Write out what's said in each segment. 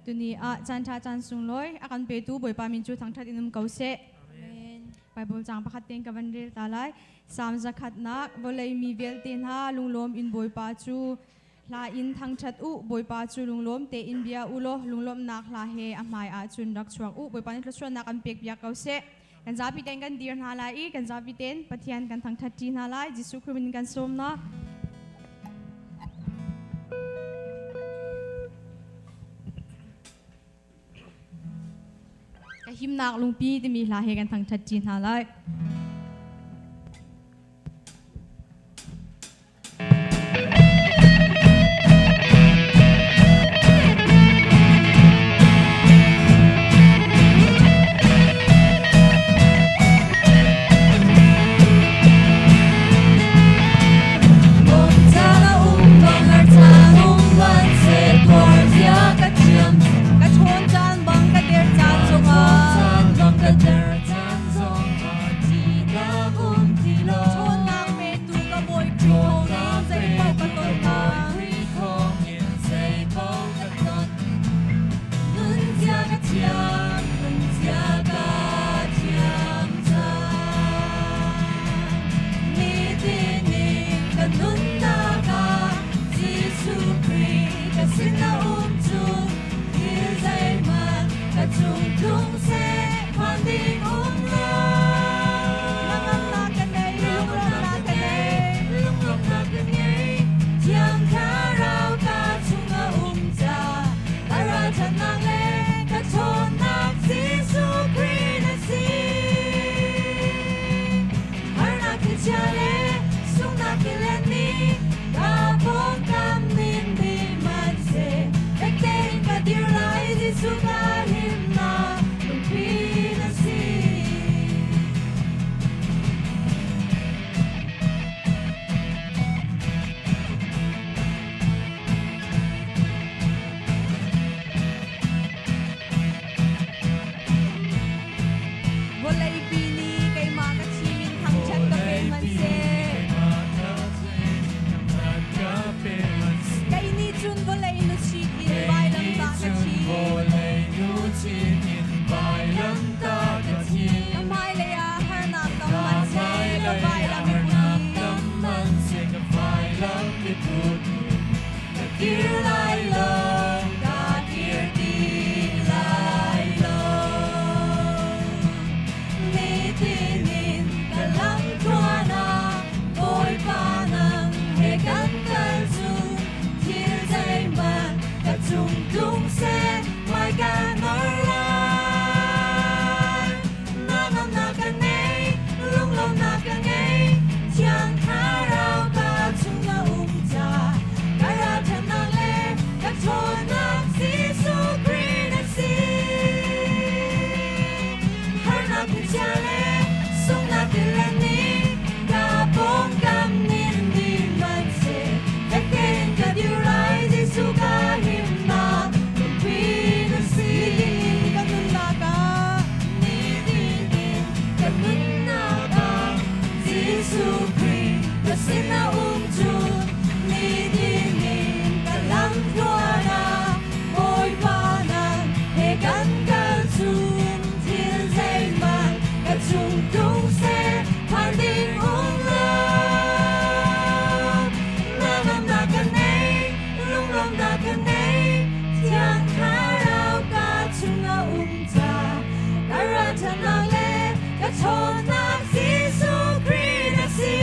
Tuni ah caan ṭha caan sunglawi a kan petu Bawipa min cu thangṭhat in um ko seh. Bible caang pakhat tein ka van rel ta lai. Salm zakhatnak vawlei mi vialte hna lunglawm in Bawipa cu hla in thangṭhat u. Bawipa cu lunglawm tein bia u law lunglawmhnak hla he a hmai ah cun rak chuak u. Bawipa nih thluachuahnak an pek piak ko seh. Kan zapi tein kan dir hna lai i kan zapi tein Pathian kan thangṭhat ṭi hna lai. Jesuh Khrih min kan sawm na. Ka himnak lungpi timi hla he kan thangṭhat ṭi hna lai. Vawleipi nih keimah ka thim in thangṭhat ka pe hmanhseh. Kei nih cun vawlei luchin in vailamtah ka thim. Ka hmailei ah harnak tam hmanhseh ka vailam i put in. Ka kir lai lo, ka kir ti lai lo. Nitin in ka lam tluan ah Bawipa nang he kan kal cu thil zeihmanh ka cung tlung seh hmai ka nor lai. Na ngamnak ka ngei, lunglawmhnak ka ngei, Thiang Thlarau ka chung a um ca. Ka ralṭhatnak le ka ṭhawnnak Jesuh Khrih na si. Harnak thlichia le sunghnak tilet nih ka pawngkam nin dih hmanhseh fek tein ka dir lai Jesuh ka himnak lungpi na si. Nitin ka nunnak ah nitin in ka nunnak ah Jesuh Khrih ka sinah um cu nitin in ka lam tluan ah Bawipa nang he kan kal cun thil zeihmanh ka chung tlung seh phan ding um lo. Na ngamnak ka ngei, lunglawmhnak ka ngei, Thiang Thlarau ka chungah um ca. Ka ralṭhatnak le ka ṭhawnnak Jesuh Khrih na si.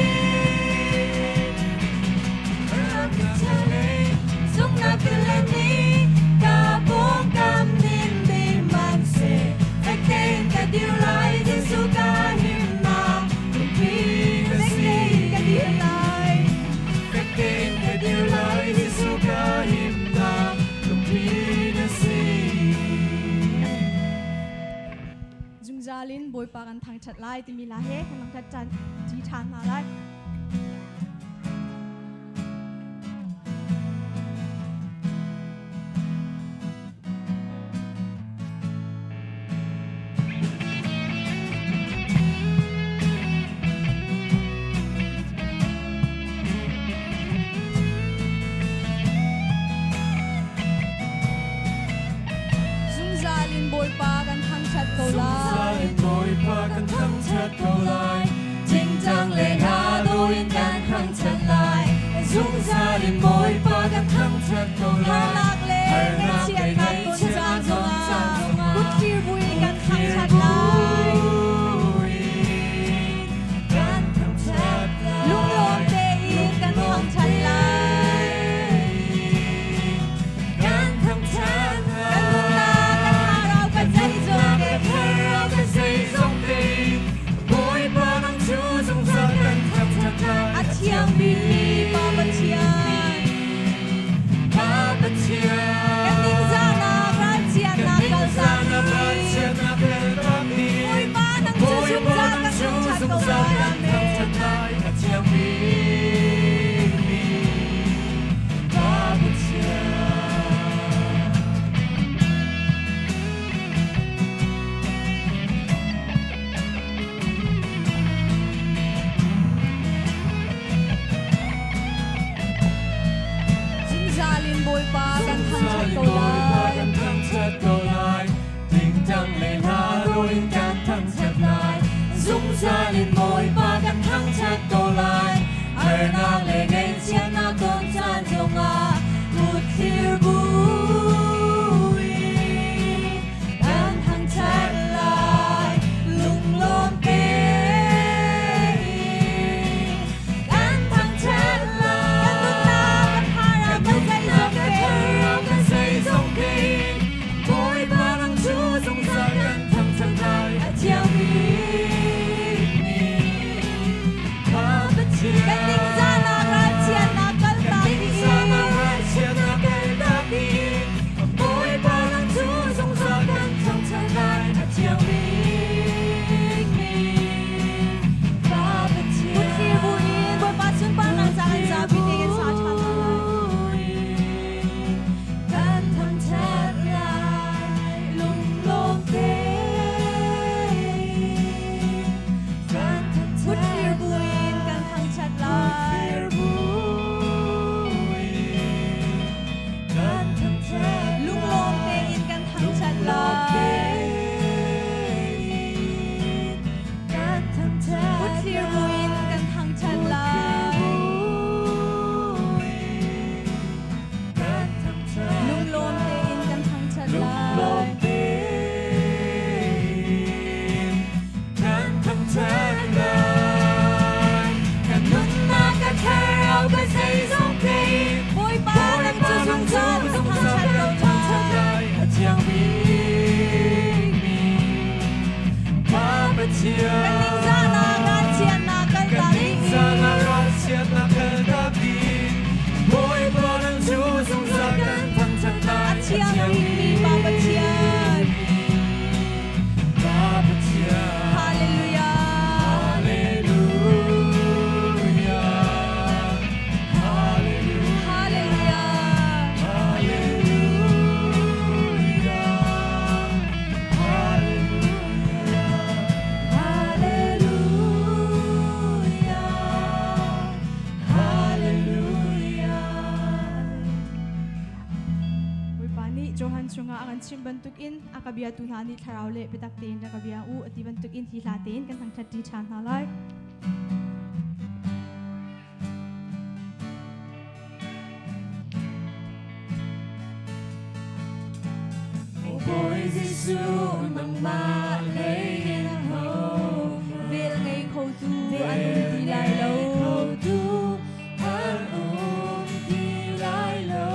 Zungnak tilet nih ka pawngkam nin ding hmanhseh fek tein ka dir lai Jesuh ka himnak lungpi na si. Fek tein ka dir lai. Fek tein ka dir lai Jesuh ka himnak lungpi na si. Zungzal in Bawipa kan thangṭhat lai timi la he kan thangṭhat ṭan ṭi ṭhan hna lai. in kan thangṭhat lai. Zungzal in Bawipa kan thangṭhat ko lai. Harnak le ngaihchiatnak ton caan zongah kutthlir buin kan thangṭhat lai. Lunglawm tein kan thangṭhat lai. Kan nunnak Kan nunnak kan zeizong tein Bawipa nang cu zungzal kan thangṭhat lai. A thiang bikmi Pa Pathian. Kan ningzahnak ralchiatnak Kan kaltak ningzahnak dih. ralchiatnak kaltak dih. Bawipa nang cu zungzal kan thangṭhat lai. A thiang bikmi Pa Pathian. Kutthlir buin Bawipa sunparnak ca kan zapi tein sa ṭhan hna lai. Kan thangṭhat lai, lunglawm tein. Kan thangṭhat Kutthlir buin kan thangṭhat lai. Kutthlir buin kan thangṭhat Lunglawm tein kan thangṭhat Lunglawm lai. tein kan thangṭhat Kutthlir buin kan thangṭhat lai. Kan thangṭhat Lunglawm tein kan thangṭhat Lunglawm lai. tein kan thangṭhat lai. Kan nunnak ka thlarau ka zeizong tein Bawipa nang cu zungzal kan thangṭhat ko lai. A thiang bikmi Pa Pathian. Kan ningzahnak ralchiatnak Kan kaltak dih. ningzahnak ralchiatnak kaltak dih. Bawipa nang cu zungzal kan thangṭhat lai. A thiang bikmi Pa Pathian. Pa Pathian. Hallelujah. Hallelujah. Hallelujah. Hallelujah. Hallelujah. Hallelujah. Hallelujah. Bawipa nih Johan chungah a kan chimh bantukin a ka biatu hna nih thlarau le biatak tein rak ka bia u a ti bantukin hi hla tein kan thangṭhat ṭi ṭhan hna lai. O Bawi Jesuh nangmah lei in ho Vel ngei khotu an um ti lai lo. Khotu an um ti lai lo.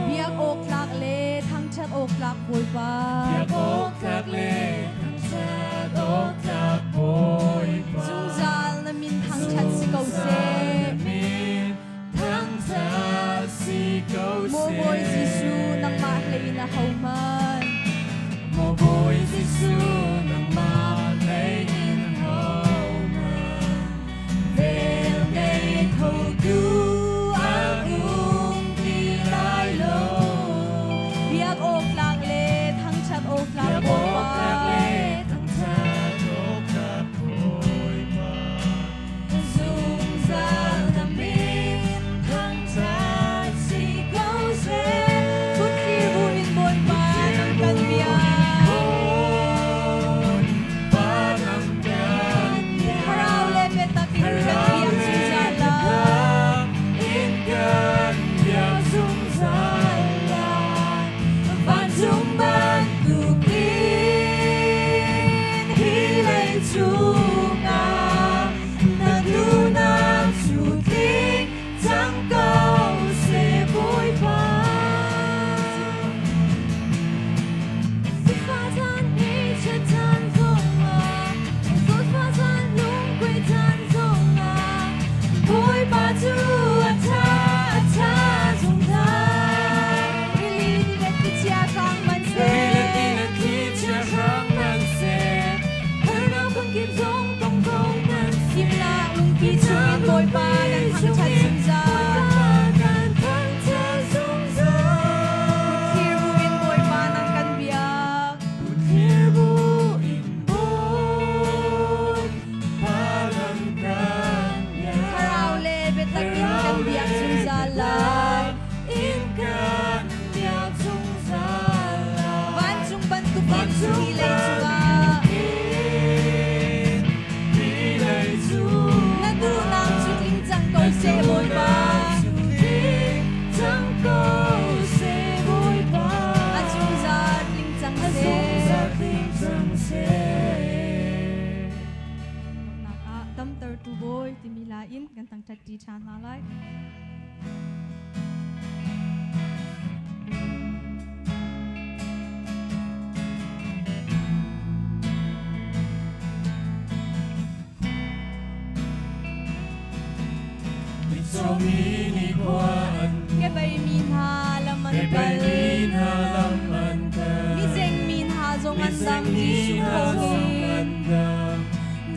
Biak awk tlak le thangṭhat awk tlak Bawipa. Biak awk tlak le thangṭhat awk tlak Bawipa. Zungzal na min thangṭhat si ko seh. Min thangṭhat si ko Maw seh. Bawi Jesuh nangmah hlei in ahohmanh. Maw Bawi Jesuh. hla in kan thangṭhat ṭi ṭhan hna lai. Mitcawmi nih khua an Kebei mi hna lam an Kebei kal. mi hna lam an kal. Mizeng mi hna zong an dam. Mizeng mi Jesuh hna zong thawngin. an dam.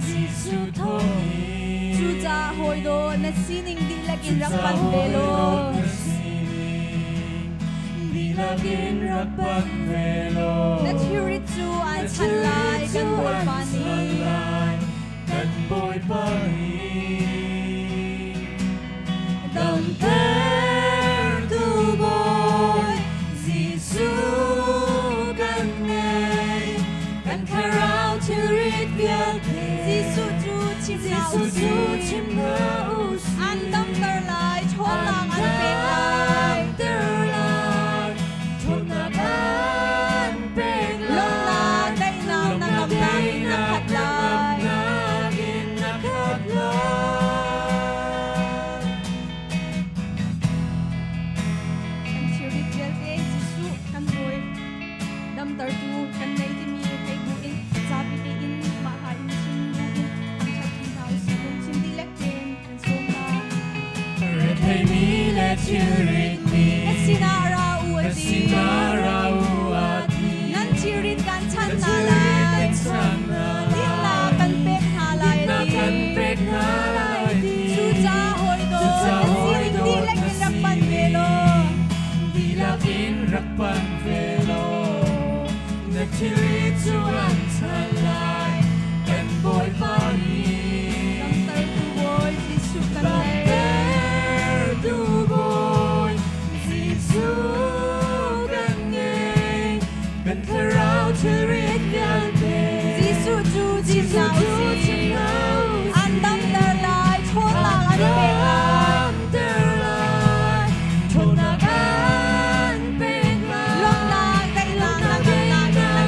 Jesuh thawngin. Cucaah hawi dawt na sining dihlak in rak panh ve law. Na sining dihlak in rak panh ve law. Na thilrit cu an chan lai kan Bawipa nih. Kan Bawipa nih. Damtertu Bawi Jesuh kan ngei, kan thlarau thilrit vialte. Jesuh cu chim hna Jesuh cu usih. chim hna usih. An damter lai, ṭhawnnak an pek lai. Damter lai, ṭhawnnak an pek lai. Lawmhnak, daihnak, hnangamnak in na khat lai. Hnangamnak in na khat lai. Kan thilrit vialte Jesuh kan Bawi damtertu kan nei timi thei buin zapi tein mah hla in chim buin thangṭhat ṭi hna usih. Lungthin dihlak tein kan sawm hna. Retheimi le thilrit mi Na sinah ra u a na ti. sinah ra u a ti. Nan thilrit kan chan Nan hna thilrit lai. kan chan hna lai. Dinnak kan pek hna lai a Dinnak ti. kan pek hna lai ti. Cucaah hawi dawt Cucaah na hawi sining dawt dihlak na in rak panh ve law. Dihlak in rak panh ve law. Na thilrit cu an chan lai. Kan Bawipa nih. Damtertu Bawi Jesuh kan ngei. Damtertu Bawi Jesuh kan ngei. Kan thlarau thilrit vialte. Jesuh cu chim hna Jesuh cu usih. chim hna usih. An damter lai, ṭhawnnak an pek lai. Damter lai, ṭhawnnak an pek lai. Lawmhnak, daihnak, hnangamnak in na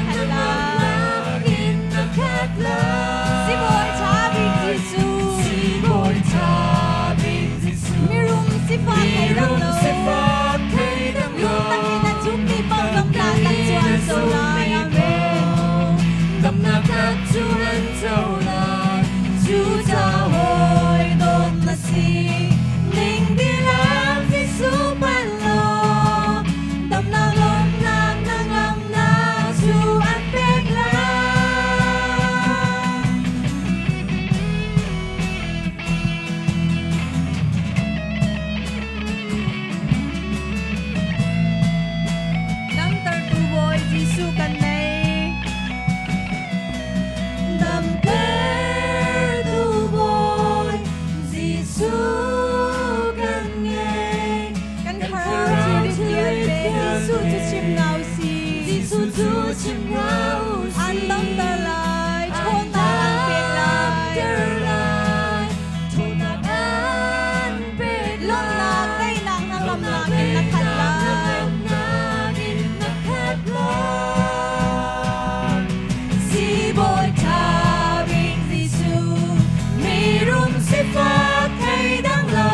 khat lai. In na khat lai. Sibawi ṭha bik Jesuh. Sibawi ṭha bik Jesuh. Mirum sifak thei dang Mirum lo. sifak thei dang lo. Lungtak in a zummi paoh damnak kan cu an co lai. Amen. Damnak cu an co lai. Cucaah hawi dawt na si ning dihlak Jesuh panh law damnak lawmhnak hnangamnak cu an pek lai. Damtertu Bawi Jesuh kan nei. Damtertu Bawi Jesuh kan ngei. Kan thlarau thilrit vialte Jesuh cu chim hna usih. Jesuh cu chim hna usih. An damter lai, ṭhawnnak an pek lai. Damter lai, ṭhawnnak an pek lai. Lawmhnak, daihnak, hnangamnak in na khat lai. Hnangamnak in na khat lai. Sibawi ṭha bik Jesuh, mirum sifak thei dang lo,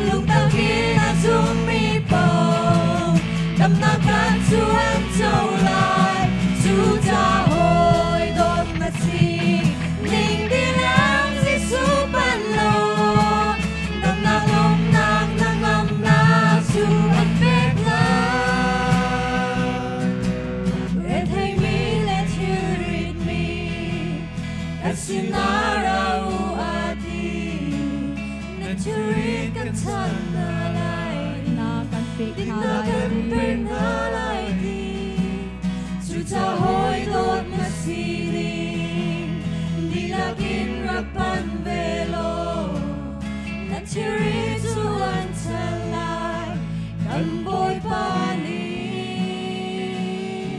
lungtak in a zummi paoh, damnak kan cu an co lai. Cucaah hawi dawt na si, ning dihlak Jesuh panh law, damnak lawmhnak hnangamnak cu an pek lai. Retheimi le thilrit mi, kan sinah ra u a ti, na thilrit kan chan hna lai. Na kan pek hna Dinnak lai kan ti. pek hna lai ti. Cucaah hawi dawt na sining, dihlak in rak panh ve law, na thilrit cu an chan lai, kan Bawipa nih.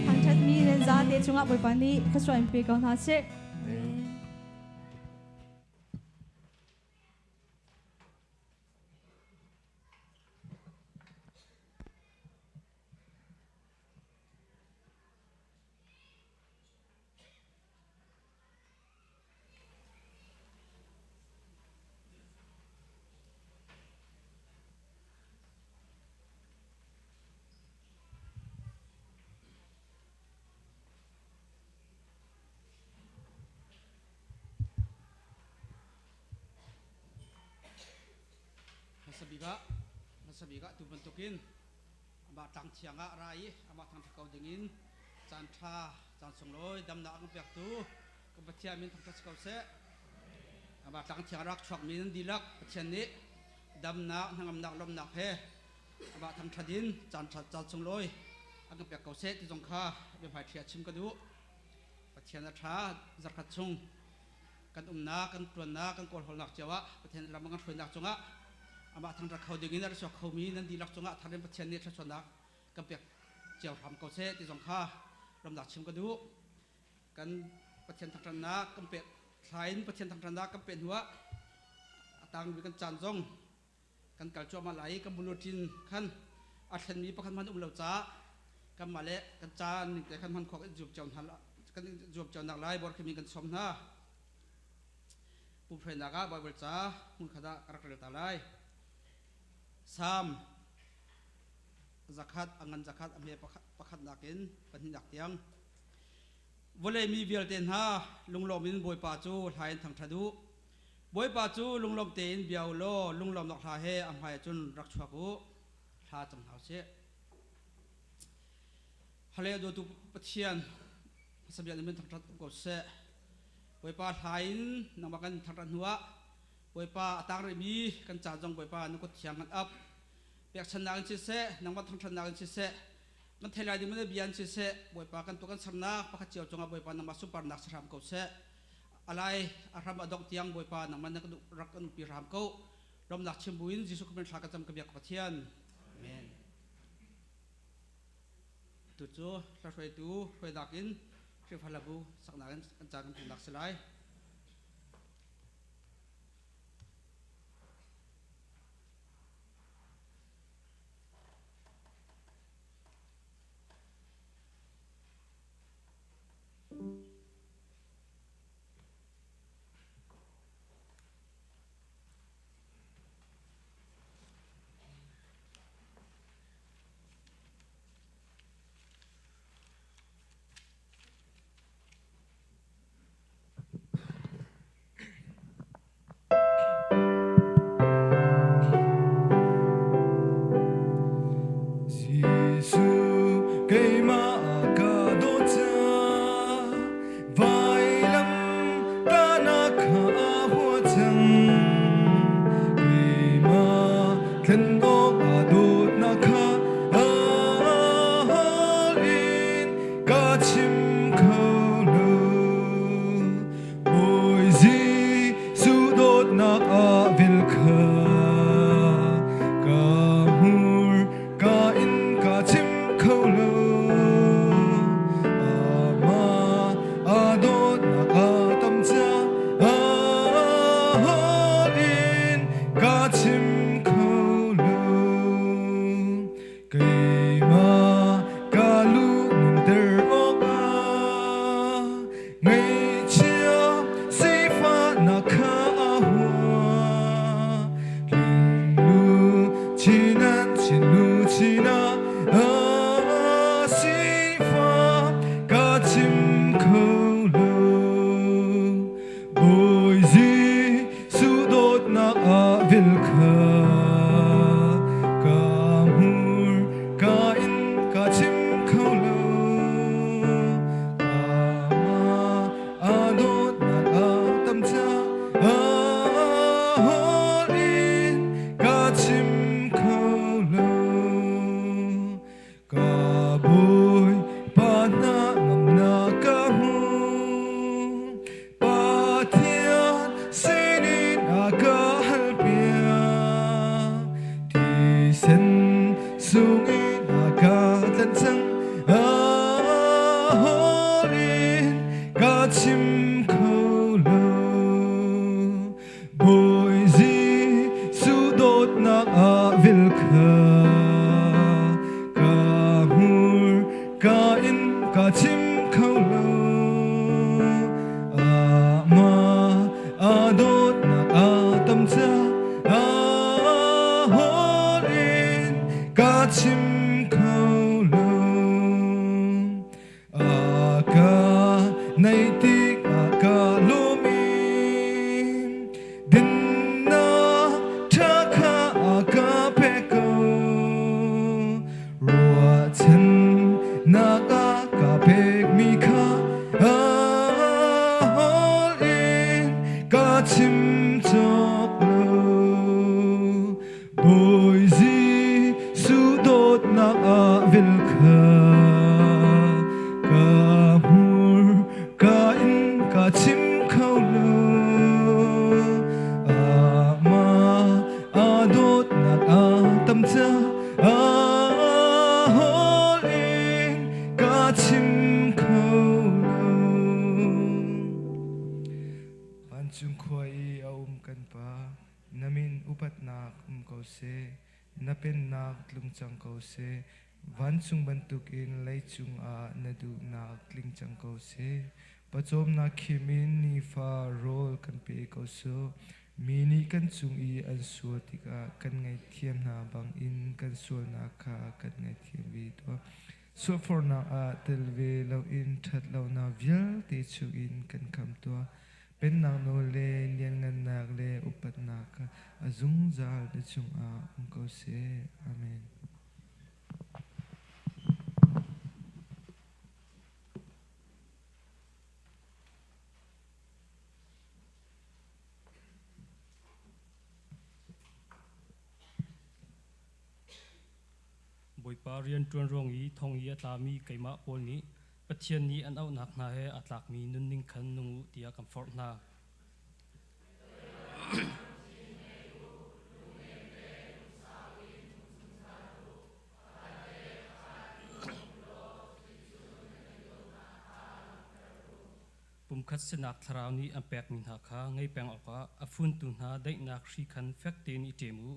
Thangṭhatmi nan zate cungah Bawipa nih thluachuah in pe ko hna seh. Amen. Hmasabik ah hmasabik ah tu bantukin amah tlang thiang ah ra i amah thangṭhat ko dingin caan ṭha caan sunglawi damnak a kan pektu kan Pathian min thangṭhat si ko seh. Amah tlang thiang rak chuakmi nan dihlak Pathian nih damnak hnangamnak lawmhnak he amah thangṭhat in caan ṭha caan sunglawi a kan pek ko seh ti zong kha biahmaiṭhi ah chim ka duh. Pathian a ṭha zarkhat chung kan umnak kan ṭuannak kan kawlhawlnak cio ah Pathian ram kan hruainak cungah amah thangṭhat kho dingin a ra chuak khomi nan dihlak cungah tharin Pathian nih thluachuahnak kan pek cio hram ko seh ti zong kha ramnak chim ka duh. Kan Pathian thangṭhatnak kan pek thla in Pathian thangṭhatnak kan pek hnuah a tangmi kan caan zong kan kal cuahmah lai i kan bulletin khan a thlenmi pakhat hmanh um lo caah kanmah le kan caan ning te khan hman khawh kan zuam cio hna kan zuam cio nak lai bor khimi kan sawm hna. Pumhruainak ah Baibal ca hmunkhat ah ka rak rel ta lai. Salm zakhat a ngan zakhat a hme pakhatnak in pahnihnak tiang. Vawlei mi vialte hna lunglawm in Bawipa cu hla in thangṭhat u. Bawipa cu lunglawm tein bia u law lunglawmnak hla he a hmai ah cun rak chuak u. Hla cang hna usih. Hallelujah dawtu Pathian hmasa bia na min thangṭhat um ko seh. Bawipa hla in nangmah kan thangṭhat hnuah Bawipa a tang rihmi kan ca zong Bawipa na kut thiang kan ap. Pekchannak in siseh, nangmah thangṭhatnak in siseh, kan thei lai ding na bia in siseh, Bawipa kan tuah kan sernak pakhat cio cungah Bawipa nangmah sunparnak si hram ko seh. Alai a hram a dongh tiang Bawipa nangmah na rak kan umpi hram ko. Lawmnak chim buin Jesuh Christ thla ka cam ka biak Pathian. Amen. Tu cu hla hruaitu hruainak in Khrihfa hlabu saknak in kan caan kan hmannak si lai. Holh in ka chim cawk lo. Bawi Jesuh dawtnak ah vil kha ka hmur ka in ka chim kho lo. Amah a dawtnak a tam ca a holh in ka chim kho lo. Vancung khua i a um kan Pa, na min upatnak um ko seh, na pennak tlung cang ko seh, vancung bantukin leicung ah na duhnak tling cang ko seh. Pawcawmnak khim in nifa rawl kan pe ko sawh. Mi nih kan cung i an sual tikah kan ngaihthiam hna bangin kan sualnak kha kan ngaihthiam ve tuah. Sualforhnak ah tel ve loin ṭhatlonak vialte chungin kan kham tuah. Pennak nawl le lianngannak le upatnak kha a zungzal na cungah um ko seh. Amen. Bawipa rianṭuan ruang i thong i a tlami keimah Paul nih Pathian nih an auhnak hna he aa tlakmi nunning khan nung u tiah kan forh hna. Pumkhat sinak thlarau nih an pekmi hna kha ngei peng awkah a funtu hna daihnak hri khan fek tein i ṭem u.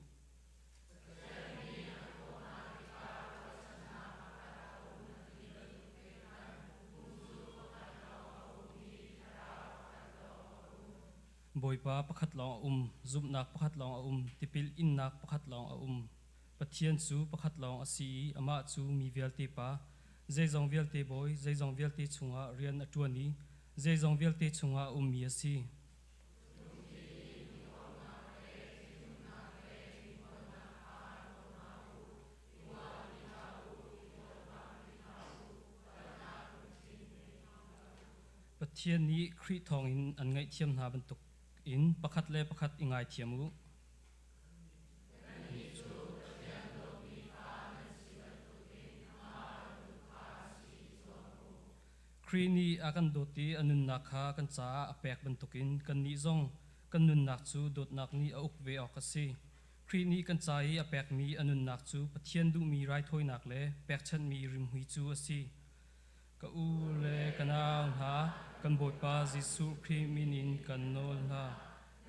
Bawipa pakhat lawng a um, zumhnak pakhat lawng a um, tipil innak pakhat lawng a um. Pathian cu pakhat lawng a si i amah cu mi vialte Pa, zeizong vialte Bawi, zeizong vialte chungah rian a ṭuan i zeizong vialte chungah a ummi a si. Pathian nih Khrih thawngin an ngaihthiam hna bantuk in pakhat le pakhat i ngaithiam u. Khrih nih a kan dawt i a nunnak kha kan caah a pek bantukin kannih zong kan nunnak cu dawtnak nih a uk ve awk a si. Khrih nih kan ca i a pekmi a nunnak cu Pathian duhmi raithawinak le pekchanhmi rimhmui cu a si. Ka u le ka nau hna, kan Bawipa Jesuh Khrih min in kan nawl hna.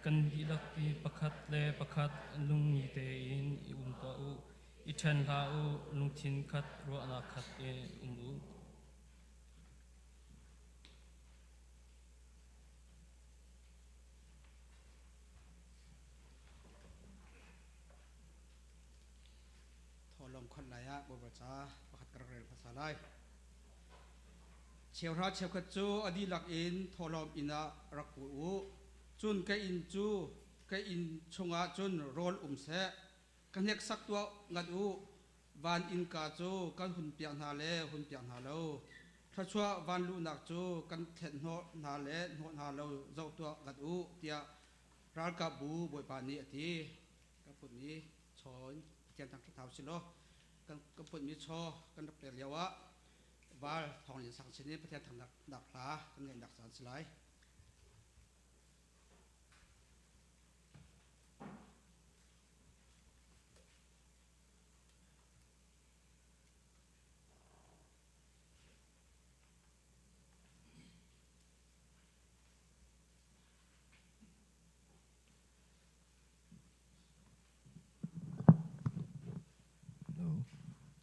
Kan dihlak i pakhat le pakhat lungni tein i um tuah u. I ṭhen hlah u, lungthin khat, ruahnak khat in um u. Tholong khon lai ah Bawipa ca pakhat ka rak rel hmasa lai. Cheuhra cheukhat cu a dihlak in thawhlawm inn ah rak pu u. Cun ka inn cu ka inn chungah cun rawl um seh. Ka hneksak tuah ngat u. Van innka cu kan hunpiak hna le hunpiak hna lo. Thluachuah van luhnak cu kan thlet hnawh hna le hnawh hna lo zoh tuah ngat u, tiah ralkapbu Bawipa nih a ti. Ka putmi chaw in Pathian thangṭhat hna usih law kan putmi chaw kan rak pek lio ah val Thawng Lian Sang sin in Pathian thangnak hla kan ngaihnak caan si lai.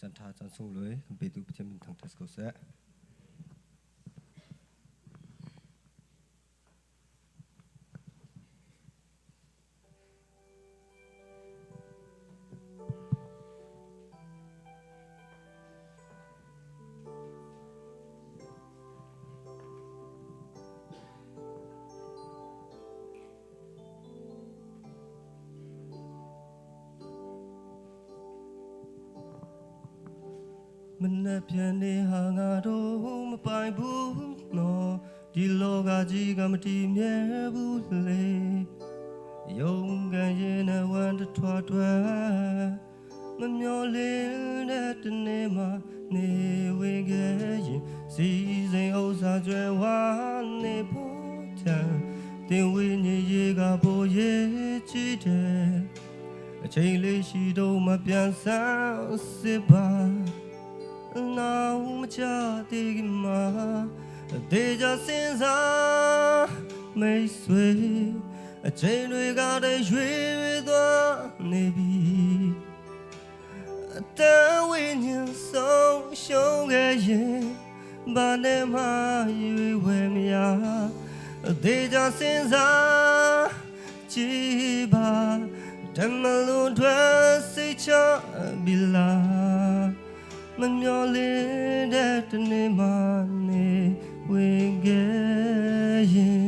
Caan ṭha caan sunglawi kan petu Pathian min thangṭhat ko seh. မနှက်ပြန်နေဟာငါတို့မပိုင်ဘူးနော်။ ဒီလောကကြီးကမတည်မြဲဘူးလေယုံကန်ရင်နဲ့ဝမ်းတထွားထွားမမျောလင်းတဲ့တနေ့မှနေဝင်ခဲ့ရင်စီစဉ်ဥစ္စာကျွဲဝါနေဖို့တန်တင်ဝိညာဉ်ရေကပိုရေးကြည့်တယ်အချိန်လေးရှိတော့မပြန်ဆန်းစစ်ပါ နောင်မချသေးခင်မှာတေချာစဉ်းစားမိတ်ဆွေအချိန်တွေကတည်းရွေ့သွားနေပြီအတန်ဝိညာဉ်ဆုံးရှုံးခဲ့ရင်ဘာနဲ့မှရွေးဝယ်မရတေချာစဉ်းစားကြည့်ပါဓမ္မလွန်ထွက်စိတ်ချပြီလား မမျောလင့်တဲ့တနေ့မှနေဝင်ခဲ့ရင်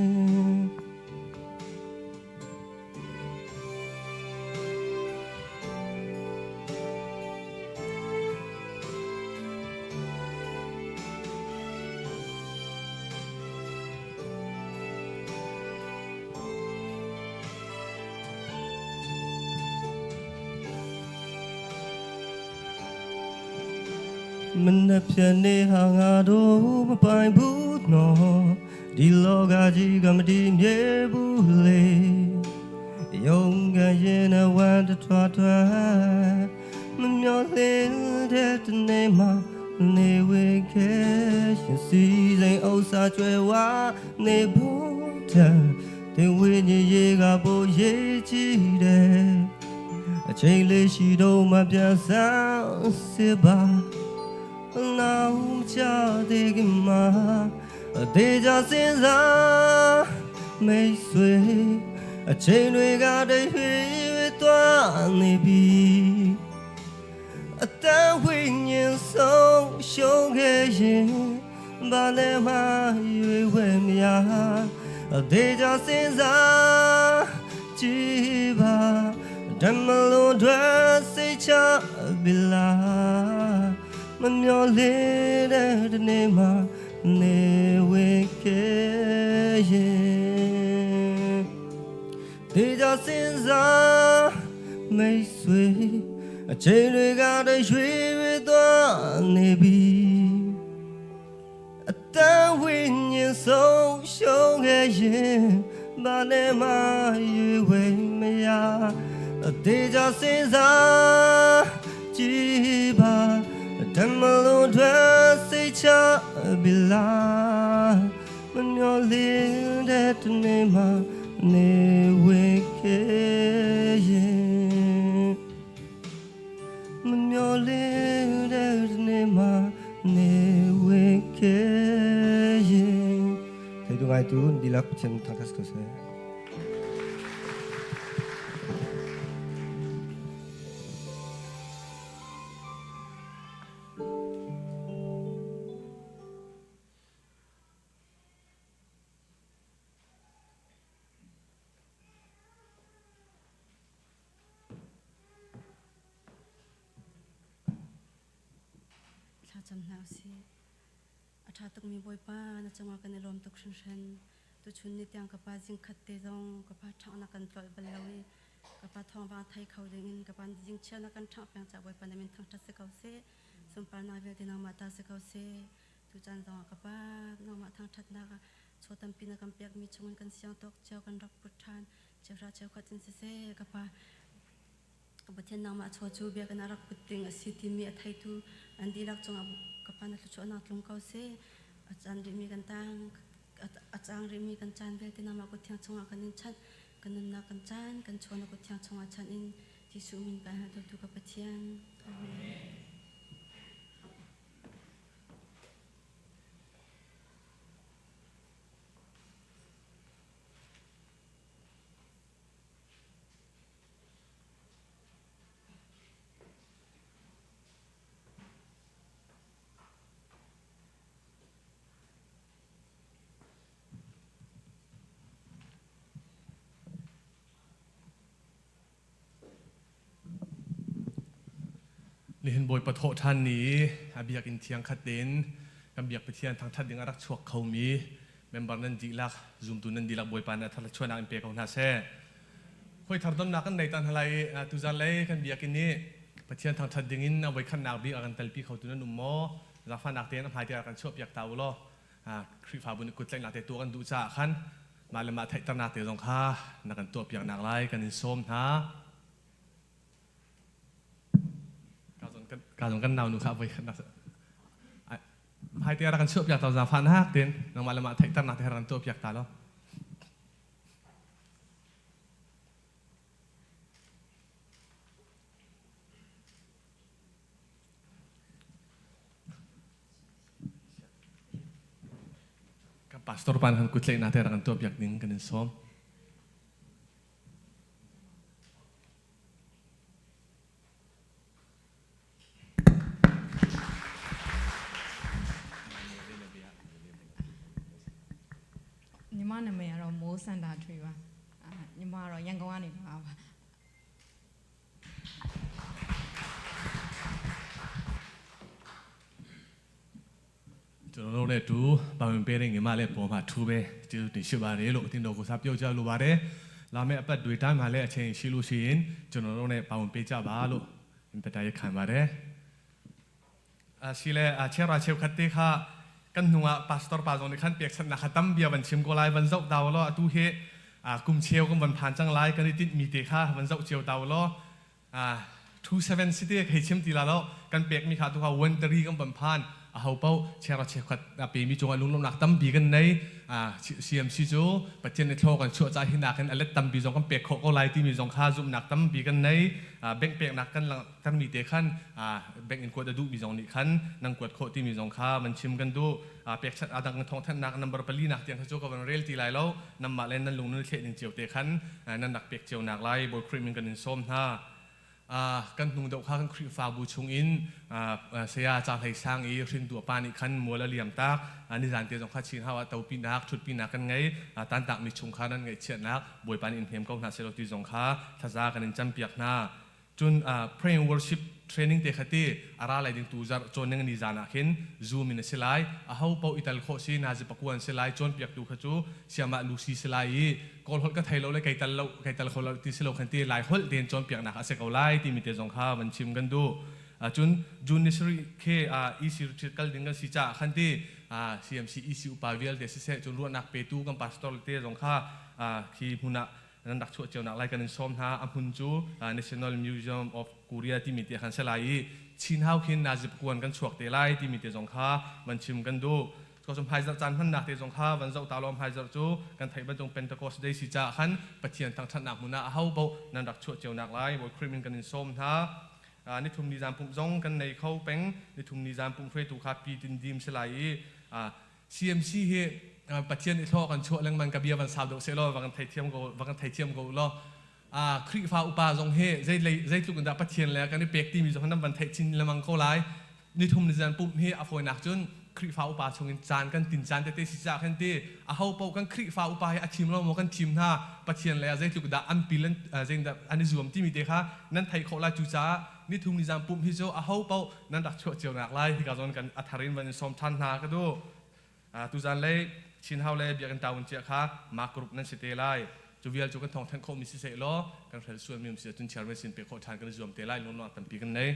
မနှက်ဖြန်နေဟာငါတို့မပိုင်ဘူးနော်ဒီလောကကြီးကမတည်မြဲဘူးလေယုံကရင်နဲ့ဝမ်းတထွားထွားမမျောလင့်တဲ့တနေ့မှနေဝေခဲ့ရှင်စီစိန်ဥစ္စာကျွဲဝါနေဖို့တဲ့တင်ဝိညာဉ်ရေကပိုရေးကြည့်တယ်အချိန်လေးရှိတော့မပြန်ဆန်းစစ်ပါ နောင်ချတဲ့ကမှာတေချာစဉ်းစားမိတ်ဆွေအချိန်တွေကတည်းကသွားနေပြီအတန်ဝိညာဉ်ဆုံးရှုံးခဲ့ရင်ဘာနဲ့မှရွေးဝဲမရတေချာစဉ်းစားကြည့်ပါဓမ္မလွန်ထွက်စိတ်ချပြီလား မမျောလင့်တဲ့တနေ့မှနေဝင်ခဲ့ရင်တေချာစဉ်းစားမိတ်ဆွေအချိန်တွေကတည်းရွှေ့ရွှေ့သွားနေပြီအတန်ဝိညာဉ်ဆုံးရှုံးခဲ့ရင်ဘာနဲ့မှရွေးဝဲမရတေချာစဉ်းစားကြည့်ပါ ဓမ္မလွန်ထွက်စိတ်ချပြီလားမမျောလင့်တဲ့တနေ့မှနေဝင်ခဲ့ရင်မမျောလင့်တဲ့တနေ့မှနေဝင်ခဲ့ရင် Thầy tu ngai tu dilak chen thangkas ko se. Thlacam hna usih. A ṭha tukmi Bawipa, na cungah kan i lawm tuk hringhran. Tuchun ni tiang ka pa zingkhat te zong ka pa ṭhangh na kan tlolh bal lo i ka pa thawngvang thei kho dingin ka pa zingchia na kan ṭhangh peng caah Bawipa na min thangṭhat si ko seh. Sunparnak vialte nangmah ta si ko seh. Tucaan zongah ka pa nangmah thangṭhatnak ah chaw tampi na kan pekmi chungin kan siang tawk cio kan rak put ṭhan. Cheuhra cheukhat in siseh ka pa Pathian nangmah chaw cu biakinn ah rak put ding a si timi a theitu an dihlak cungah ka pa na thluachuahnak tlung ko seh. A caan rihmi kan tang, a cang rihmi kan caan vialte nangmah kut thiang chungah kan in chanh. Kan nunnak kan caan, kan chaw na kut thiang chungah chanh in Jesuh min kan hal tu ka Pathian. Amen. Nihin Bawipa thawhṭhan ni a biakinn thiang khat tein kan biak Pathian thangṭhat ding a rak chuak khomi Member nan dihlak, zumtu nan dihlak Bawipa nih a thar chuahnak in pe ko hna seh. Hoi thar donnak kan nei tan halai i tuzan lei kan biakinn i Pathian thangṭhat dingin a voikhatnak bik a kan telpi khotu nan um maw? Zaangfahnak tein a hmai te ah kan chuahpiak ta u law Khrihfabu nih kuttlaihnak te tuah kan duh caah khan mah le mah theihternak te zong kha na kan tuahpiaknak lai kan in sawm hna. Ka zong kan nau nu kha voikhatnak hmai te ah rak kan chuahpiak ta zaangfahnak tein nangmah le mah theihternak te rak kan tuahpiak ta law. Kan pastor pa nih kut tlaihnak te rak kan tuahpiak ding kan in sawm. ညီမနာမည်ကတော့မိုးစန္ဒာထွေပါအာညီမကတော့ရန်ကုန်ကနေလာပါ ကျွန်တော်တို့လည်းတူပါဝင်ပေးတဲ့ညီမလည်းပေါ်မှာထူးပဲကျေးဇူးတင်ရှိပါတယ်လို့အတင်တော်ကိုစားပြောကြလိုပါတယ်လာမယ့်အပတ်တွေတိုင်းမှာလည်းအချိန်ရှိလို့ရှိရင်ကျွန်တော်တို့နဲ့ပါဝင်ပေးကြပါလို့ပတရခံပါတယ် อาชีเลอาเชราเชฟคัตติค่ะกันหนัวพาสตอร์ปาจงในขั้นเปียกสันนักตั้มเบียวันชิมโกไลวันเจ้าดาวล้อตู้เฮอ่ากุมเชียวกันวันผ่านจังไลกันติดมีเตค่ะวันเจ้าเชียวดาวล้ออ่า27 city เคยชิมตีละแล้วกันเปียกมีค่ะตัวค่ะวันตรีกันวันผ่านอาเฮาเป้าเชราเชฟคัตเปมีจงอลุงลมหนักตั้มบีกันในอ่า CMC จูปัจเจกในโลกันชั่วใจหินักกันอเล็ดตั้มบีจงกันเปียกโคโกไลที่มีจงค่าจุ่มหนักตั้มบีกันในอ่าแบ่งเปียกหนักกันตั้มมีเตขันอ่าแบ่งอินกวดดูมีจงนี่ขันนังกวดโคที่มีจงค่ามันชิมกันดูอ่าเปียกชัดอาดังทองท่านนักนัมเบอร์ปลีนักเตียงเขาโจกับวันเรลตีไลแล้วนำมาเล่นนั่นลุงนั่นเขตหนึ่งเจียวเตขันนั่นหนักเปียกเจียวหนักไลบอยครีมกันส้มท่า kan hnung deuh kha kan Khrihfabu chungin saya ca hlei sang i hrin duah pa nih khan mual a liam tak nizan te zong kha chin hawa topi nak thutpi nak kan ngei tan tak mi chung kha nan ngaihchiatnak Bawipa nih in hnem ko hna selaw ti zong kha thaza kan in campiak hna cun pray and worship training te kha ti ara lai ding tu zar cawn ning ni zan ah khin zoom in a si lai a ho po ital khawh si nazi pakuan si lai cawn piak tu kha cu siamah lusi si lai i kawl holh ka thei lo le kei tal lo kei tal kho lo ti si lo khan ti lai holh tein cawnpiaknak a si ko lai timi te zong kha van chim kan duh cun June ni sarih khe EC retreat kal ding kan si caah khan ti CMC EC upa vialte siseh cun ruahnak petu kan pastor te zong kha khi hmun ah nan rak chuah cionak lai kan in sawm hna a hmun cu National Museum of Korea timi te khan se lai i Chin hau khin nazip kuan kan chuak te lai timi te zong kha van chim kan duh Ko sum hmaizarh caan hmannak te zong kha van zoh ta law hmaizarh cu kan theih bantuk Pentecost Day si caah khan Pathian thangṭhatnak hmun ah aho paoh nan rak chuah cio nak lai Bawi Khrih min kan in sawm hna. Nithum ni zan pumh zong kan nei kho peng. Nithum ni zan pumh hruaitu kha pi tin dim si lai i CMC hi Pathian i hlawh kan chuah lengmang ka bia van sau deuh sehlaw va kan theithiam ko va kan theithiam ko law Khrihfa upa zong hi zeitluk in dah Pathian le kan i pek timi zong nan van theih chin lengmang ko lai. Nithum ni zan pumh hi a fawinak cun Khrihfa upa chungin caan kan tin caan tete si caah khan ti aho paoh kan Khrihfa upa hi a thim lo maw kan thim hna Pathian le zeitluk dah an pil zeidah an i zuam timi te kha nan theih khawh lai cucaah nithum ni zan pumh hi cu aho paoh nan rak chuah cio nak lai hika zawn kan a thar in van in sawm ṭhan hna ka duh. Tuzan lei Chin Hau le Biakinn Taun cia kha mah group nan si te lai. Cu vial cu kan thawng thanh khawhmi si seh law kan hrel sualmi um si ahcun chairman sin pe khawh ṭhan kan i zuam te lai lungnuang tampi kan nei.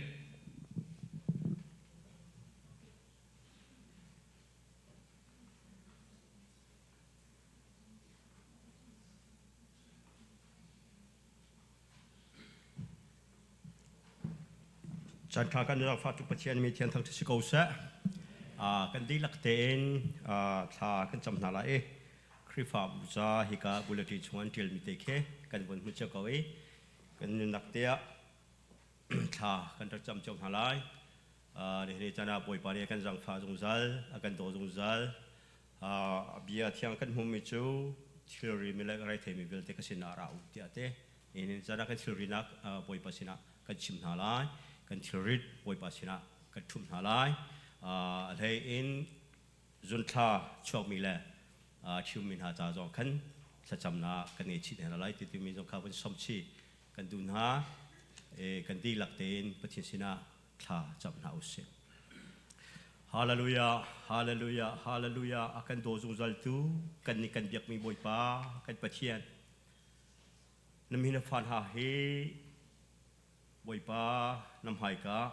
Caan ṭha kan rak fah tuk Pathian mi thian thang si ko seh. Kan dihlak tein thla kan cam hna lai i Khrihfabu ca hika bulletin chung an ṭialmi te khi kan vun hmu cio ko i kan nunnak te ah thla kan rak cam cio hna lai. Nihin caan ah Bawipa nih a kan zaangfah zungzal, a kan daw zungzal. Bia thiang kan hmumi cu thilri mi le retheimi vialte ka sinah ra u tiah te nihin caan ah kan thilrinak Bawipa sinah kan chim hna lai kan thilrit Bawipa sinah kan ṭhumh hna lai a hlei in zunthla chuakmi le ṭhiummi hna ca zong khan thlacamnak kan ngei chih hna lai ti timi zong kha vun som chih kan duh hna kan dihlak tein Pathian sinah thla cam hna usih. Hallelujah, Hallelujah, Hallelujah. A kan daw zungzaltu kan nih kan biakmi Bawipa kan Pathian. Na min a fan ha hi Bawipa na hmaika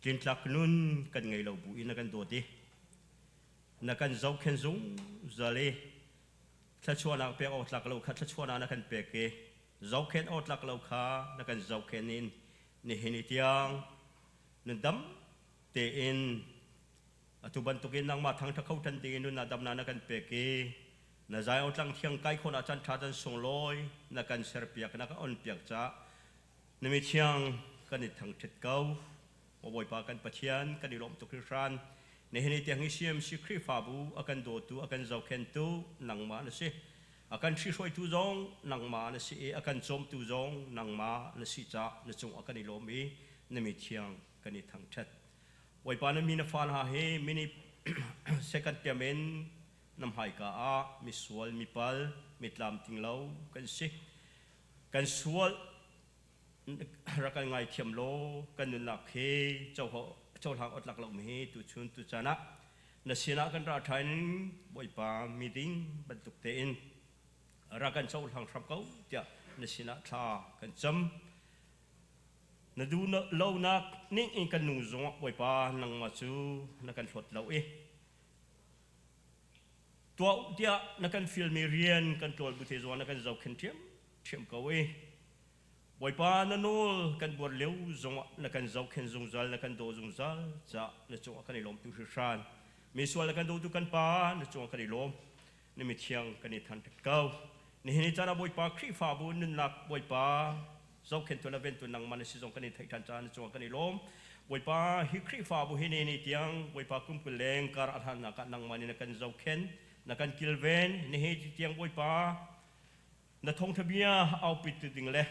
tlintlak nun kan ngei lo bu in na kan dawt i na kan zohkhen zungzal i thluachuahnak pek awk tlak lo kha thluachuahnak na kan pek i zohkhen awk tlak lo kha na kan zohkhen in nihin i tiang nun dam tein atu bantukin nangmah thangṭha kho ṭhan dingin nunnak damnak na kan pek i na zai tlang thiang kai khawh ah caan ṭha caan sunglawi na kan serpiak na kan onpiak caah na mi thiang kan i thangṭhat ko. Maw Bawipa kan Pathian kan i lawm tuk hringhran. Nihin i tiang hi CMC Khrihfabu a kan dawtu a kan zohkhentu nangmah na si. A kan ṭhihruaitu zong nangmah na si i a kan cawmtu zong nangmah na si caah na cungah kan i lawm i na mi thiang kan i thangṭhat. Bawipa na mi na fa hna hi minute second tiam in na hmaika ah misual mipal mitlamtling lo kan si. Kan sual rak kan ngaithiam law kan nunnak hi cohlang awtlak lo mi hi tuchun tucaan ah na sinah kan ra ṭhan Bawipa miding bantuk tein rak kan cohlang hram ko tiah na sinah thla kan cam. Na duh lonak ning in kan nung zongah Bawipa nangmah cu na kan hlawt lo i tuah u tiah na kan fialmi rian kan ṭawl bu te zongah na kan zohkhenh ṭhiamṭhiam ko i Bawipa na nawl kan buar lio zongah na kan zohkhenh zungzal na kan daw zungzal caah na cungah kan i lawm tu hringhran. Mi sual na kan dawtu kan Pa na cungah kan i lawm. Na mithiang kan i thangṭhat ko. Nihin ni caan ah Bawipa Khrihfabu nunnak Bawipa zohkhenhtu le ventu nangmah na si zong kan i theih ṭhan caah na cungah kan i lawm. Bawipa hi Khrihfabu hi ni ni tiang Bawipa kum 20 leng kar a hlannak ah nangmah nih na kan zohkhenh, na kan kilven. Nihin tiang Bawipa na thawngṭha bia aupit tu ding le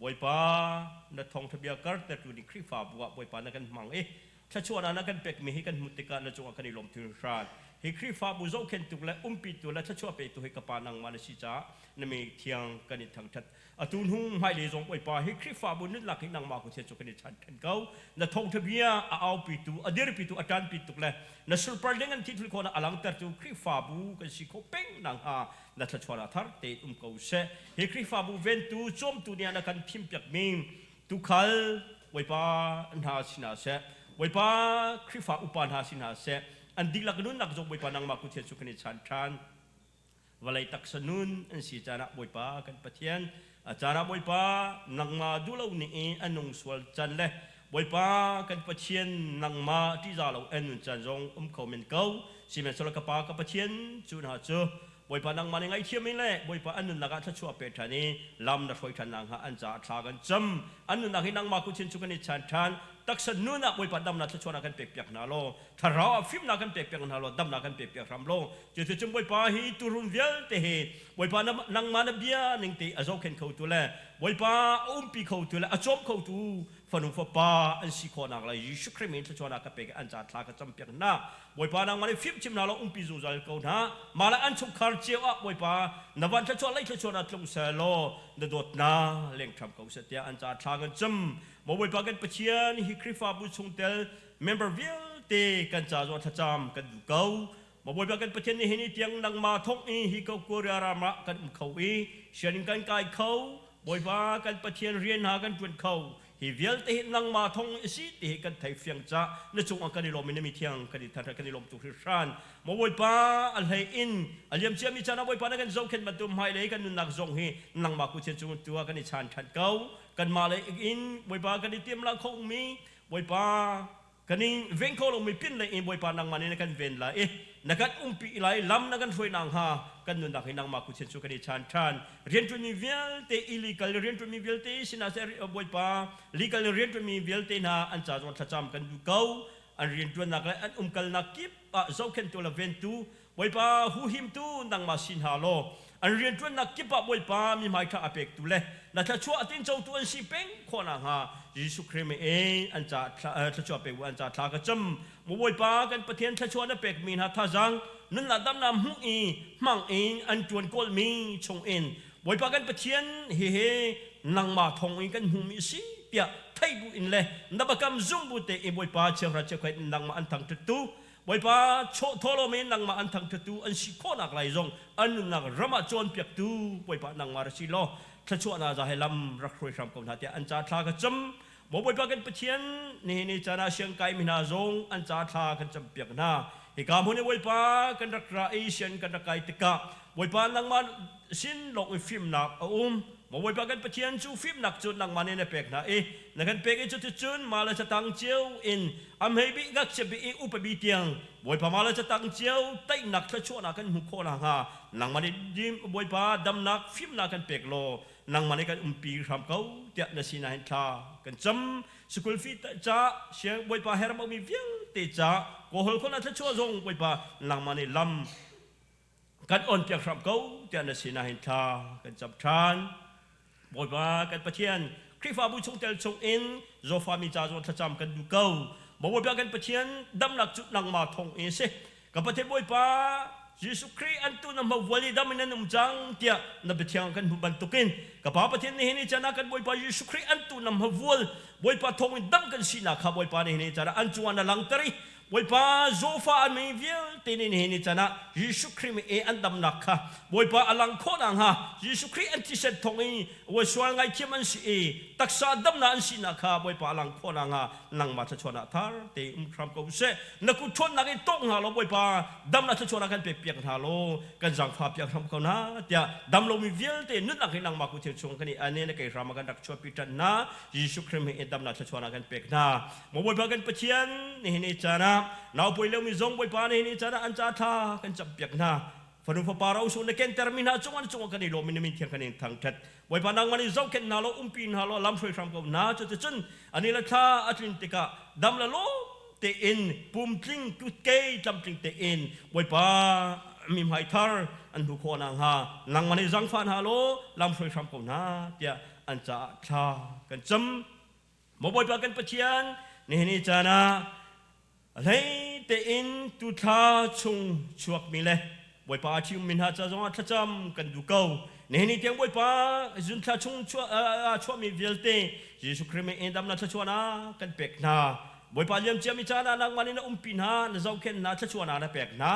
Bawipa na thawngṭha bia kartertu ding Khrihfabu ah Bawipa na kan hmang i thluachuahnak na kan pekmi hi kan hmuh tikah na cungah kan i lawm hringhran. Hi Khrihfabu zohkhenhtu le umpitu le thluachuah petu hi ka Pa nangmah na si caah na mi thiang kan in thangṭhat. Atu hnu hmailei zong Bawipa hi Khrihfabu nunnak hi nangmah ku chu kan i chan ṭhan ko. Na thawngṭha bia a aupitu, a dirpitu, a ṭanpitu le na sulpar ding an thil khawhnak a langhtertu Khrihfabu kan si khawh peng nakhnga na thluachuahnak thar tein um ko seh. Hi Khrihfabu ventu, cawmtu nih na kan thimpiakmi tuukhal Bawipa hna si hna seh, Bawipa Khrihfa upa hna si hna seh, an dihlak nunnak zong Bawipa nangmah kut he cu kan i chan ṭhan. Vawlei taksa nun an si caan ah Bawipa kan Pathian, a caan ah Bawipa nangmah duhlo ning i a nung sual can le Bawipa kan Pathian nangmah ṭihzah lo an nun caan zong um kho men ko. Sihmanhsehlaw ka Pa ka Pathian cu hna cu Bawipa nangmah nih ngaihthiam in le Bawipa an nunnak ah thluachuah pe ṭhan i lam na hruai ṭhan nakhnga an caah thla kan cam. An nunnak hi nangmah kut sin cu kan i chan ṭhan. Taksa nun ah Bawipa damnak thluachuahnak kan pekpiak hna law, thlarau ah fimnak kan pekpiak hna law, damnak kan pekpiak hram law. Cuticun Bawipa hi tuurun vialte hi Bawipa nangmah na bia ning te a zohkhenh khotu le Bawipa a umpi khotu le a cawm khotu fanu fapa an si khawhnak lai Jesuh Khrih min thluachuahnak ka pek i an ca thla ka campiak hna. Bawipa nangmah nih fimchim hna law umpi zungzal ko hna. Mah le an chungkhar cio ah Bawipa na van thluachuah lei thluachuahnak tlung seh law na dawtnak leng hram ko seh tiah an ca thla kan cam. Maw Bawipa kan Pathian hi Khrihfabu chungtel member vialte kan ca zong thlacam kan duh ko. Maw Bawipa kan Pathian nih hi tiang nangmah thawk i hi ko Korea ram ah kan um kho i sianginn kan kai kho. Bawipa kan Pathian rian hna kan ṭuan kho. Hi vialte hi nangmah thawng i si ti hi kan thei fiang cah na cungah kan i lawm i na mi thiang kan i thangṭhat kan i lawm tuk hringhran. Maw Bawipa a hlei in a liam ciami caan ah Bawipa na kan zohkhenh bantuk hmailei kan nunnak zong hi nangmah kut cung tu ah kan i chan ṭhan ko. Kanmah lei in Bawipa kan i tiamlang kho mi Bawipa kan in veng kho lomi pin lei in Bawipa nangmah nih na kan ven lai i na kan umpi lai lam na kan hruai nakhnga kan nunnak hi nangmah kut cu kan i chan ṭhan. Rianṭuanmi vialte illegal rianṭuanmi vialte sinah seh Bawipa legal rianṭuanmi vialte hna an ca zong thlacam kan duh ko. An rianṭuannak le an umkalnak kip ah zohkhenhtu le ventu Bawipa huhimtu nangmah si hna law an rianṭuannak kip ah Bawipa mi hmaiṭha a pektu le na thluachuah a tincotu an si peng khawh nakhnga Jesuh Khrih min an ca thluachuah pe u an ca thla ka cam. Maw Bawipa kan Pathian thluachuah na pekmi hna thazaang nunnak damnak hmuh i hmang in an ṭuan kawlmi chungin Bawipa kan Pathian hihi nangmah thawng in kan hmuhmi a si. tiah thei bu in le na bakam zum bu te i Bawipa chiahra chiakhai nangmah an thangṭhattu Bawipa chawh thawlawm in nangmah an thangṭhattu an si khawhnak lai zong an nunnak ram ah cawnpiaktu Bawipa nangmah ra si law thluachuahnak za he lam rak hruai hram ko hna tiah an ca thla ka cam. Maw Bawipa kan Pathian, nihin ni caan ah siangkai mi hna zong an ca thla kan campiak hna. Hika hmun i Bawipa kan rak ra i sian kan rak kai tikah Bawipa nangmah sin lawng i fimnak a um. Maw Bawipa kan Pathian cu fimnak cu nangmah nih na pek hna i na kan pek i cuticun mah le catang cio in a hmei bik ngakchia bik i upa bi tiang Bawipa mah le catang cio teinak thluachuahnak kan hmuh khawh nakhnga nangmah nih Bawipa damnak fimnak kan pek law nangmah nih kan umpi hram ko tiah na sinah hin thla kan cam. Sikul fi ca siang Bawipa herh mi vialte ca kawhol khon a thluachuah zong Bawipa nangmah nih lam kan on piak hram ko tiah na sinah hin thla kan cam ṭhan. Bawipa kan Pathian, Khrihfabu chungtel chung in Zofa mi ca zong thlacam kan duh ko. Bawipa kan Pathian, damnak cu nangmah thawng in si. Ka Pathian Bawipa Jesuh Khrih an tu na hmavual i dam in an um cang tiah na biathiang kan hmuh bantukin ka Pa Pathian nihin ni caan ah kan Bawipa Jesuh Khrih an tu na hmavual Bawipa thawng in dam kan sinak kha Bawipa nihin ni caan ah an cungah na langter i Bawipa zawfa an mi vialte nih nihin ni caan ah Jesuh Khrih mi i an damnak kha Bawipa a lang khawh nakhnga Jesuh Khrih an thisen thawng i sual ngaithiam an si i taksa damnak an sinak kha Bawipa a lang khawh nakhnga nangmah thluachuahnak thar te um hram ko seh. Na kut ṭhawnnak in tawk hna law Bawipa damnak thluachuahnak kan pek piak hna law kan zaangfah piak hram ko hna tiah dam lomi vialte nunnak hi nangmah kut chung kan i ane na kei hram ah kan rak chuahpi ṭan hna. Jesuh Khrih min in damnak thluachuahnak kan pek hna. Maw Bawipa kan Pathian, nihin ni caan ah naupawi liomi zong Bawipa nihin ni caan ah an ca thla kan campiak hna. Fanu fapa ro su na kentermi hna cungah na cungah kan i lawm i na min thiang kan in thangṭhat. Bawipa nangmah nih zohkhenh hna law umpi hna law lam hruai hram ko hna. Cuticun ani le thla a tlin tikah dam le lawm tein pumtling kutke tlamtling tein Bawipa mi hmai thar an hmu khawh nakhnga nangmah nih zaangfah hna law lam hruai hram ko hna tiah an caah thla kan cam. Maw Bawipa kan Pathian, nihin ni caan ah hlei tein tuthla chung chuakmi le Bawipa a ṭhiummi hna ca zongah thlacam kan duh ko. Nihin ni tiang Bawipa zunthla chung chuahmi vialte Jesuh Khrih min in damnak thluachuahnak kan pek hna. Bawipa liamciami caan ah nangmah nih na umpi hna, na zohkhenh hna, thluachuahnak na pek hna.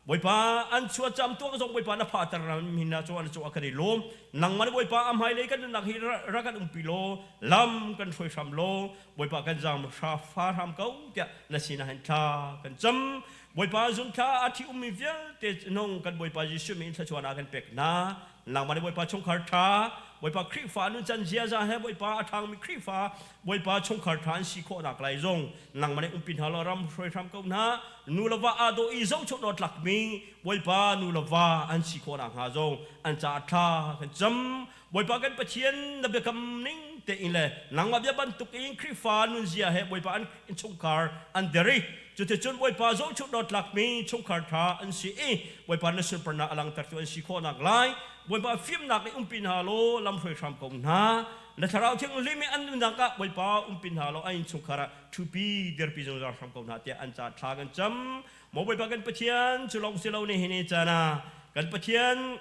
Bawipa an chuah cam tuak zong Bawipa na phahter hin na cu an cu a kan i lawm. Nangmah nih Bawipa a hmailei kan nunnak hi rak kan umpi law lam kan hruai hram law Bawipa kan zaam hra fa hram ko tiah na sinah hin thla kan cam. Bawipa zun thla a thi ummi vialte nung kan Bawipa Jesuh min thluachuahnak kan pek hna. Nangmah nih Bawipa chungkhar ṭha, Bawipa Khrihfa nuncan ziaza he Bawipa a ṭhangmi Khrihfa, Bawipa chungkhar ṭha an si khawhnak lai zong nangmah nih umpi hna law ram hruai hram ko hna. Nu le va aa dawh i zohchunh awk tlakmi Bawipa nu le va an si khawh nakhnga zong an caah thla kan cam. Bawipa kan Pathian, na biakam ning tein le nangmah bia bantuk in Khrihfa nunzia he Bawipa an chungkhar an der i cuticun Bawipa zohchunh awk tlakmi chungkhar ṭha an si i Bawipa na sunparnak a langhtertu an si khawhnak lai Bawipa fimnak i umpi hna law lamhruai hram ko hna. Na Thlarau Thianghlim i an nunnak ah Bawipa umpi hna law an innchungkhar ah ṭhupi dirpi zungzal hram ko hna tiah an ca thla kan cam. Maw Bawipa kan Pathian, cu lawng si lo nihin ni caan ah kan Pathian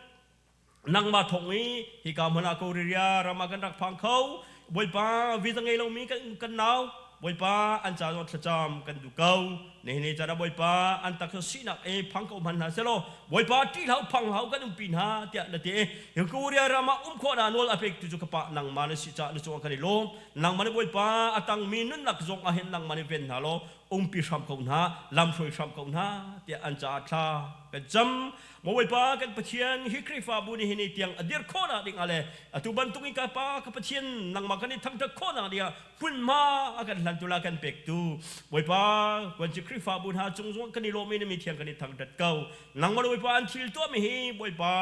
nangmah thawng i hika hmun ah ko riria ram ah kan rak phang kho. Bawipa visa ngei lomi kan nau Bawipa an ca zong thlacam kan duh ko. Nihin ni caan ah Bawipa an taksa sinak i phang ko hmanh hna selaw Bawipa ṭih hlah phang hlah kan umpi hna tiah na ti i Korea ram ah um khawh na nawl a pek tu cu ka pa nangmah na si caah na cungah kan i lawm. Nangmah nih Bawipa a tangmi nunnak zong ah hin nangmah nih ven hna law umpi hram ko hna, lam hruai hram ko hna tiah an caah thla kan cam. Maw Bawipa kan Pathian, hi Khrihfabu nih hin tiang a dir khawhnak ding ah le atu bantuk in ka Pa ka Pathian nangmah kan i thangṭhat khawhnak ding ah hmunhma a kan hlantu la kan pektu Bawipa kuanci Khrihfabu hna cung zong kan i lawm i na mi thiang kan i thangṭhat ko. Nangmah le Bawipa an thil tuahmi hi Bawipa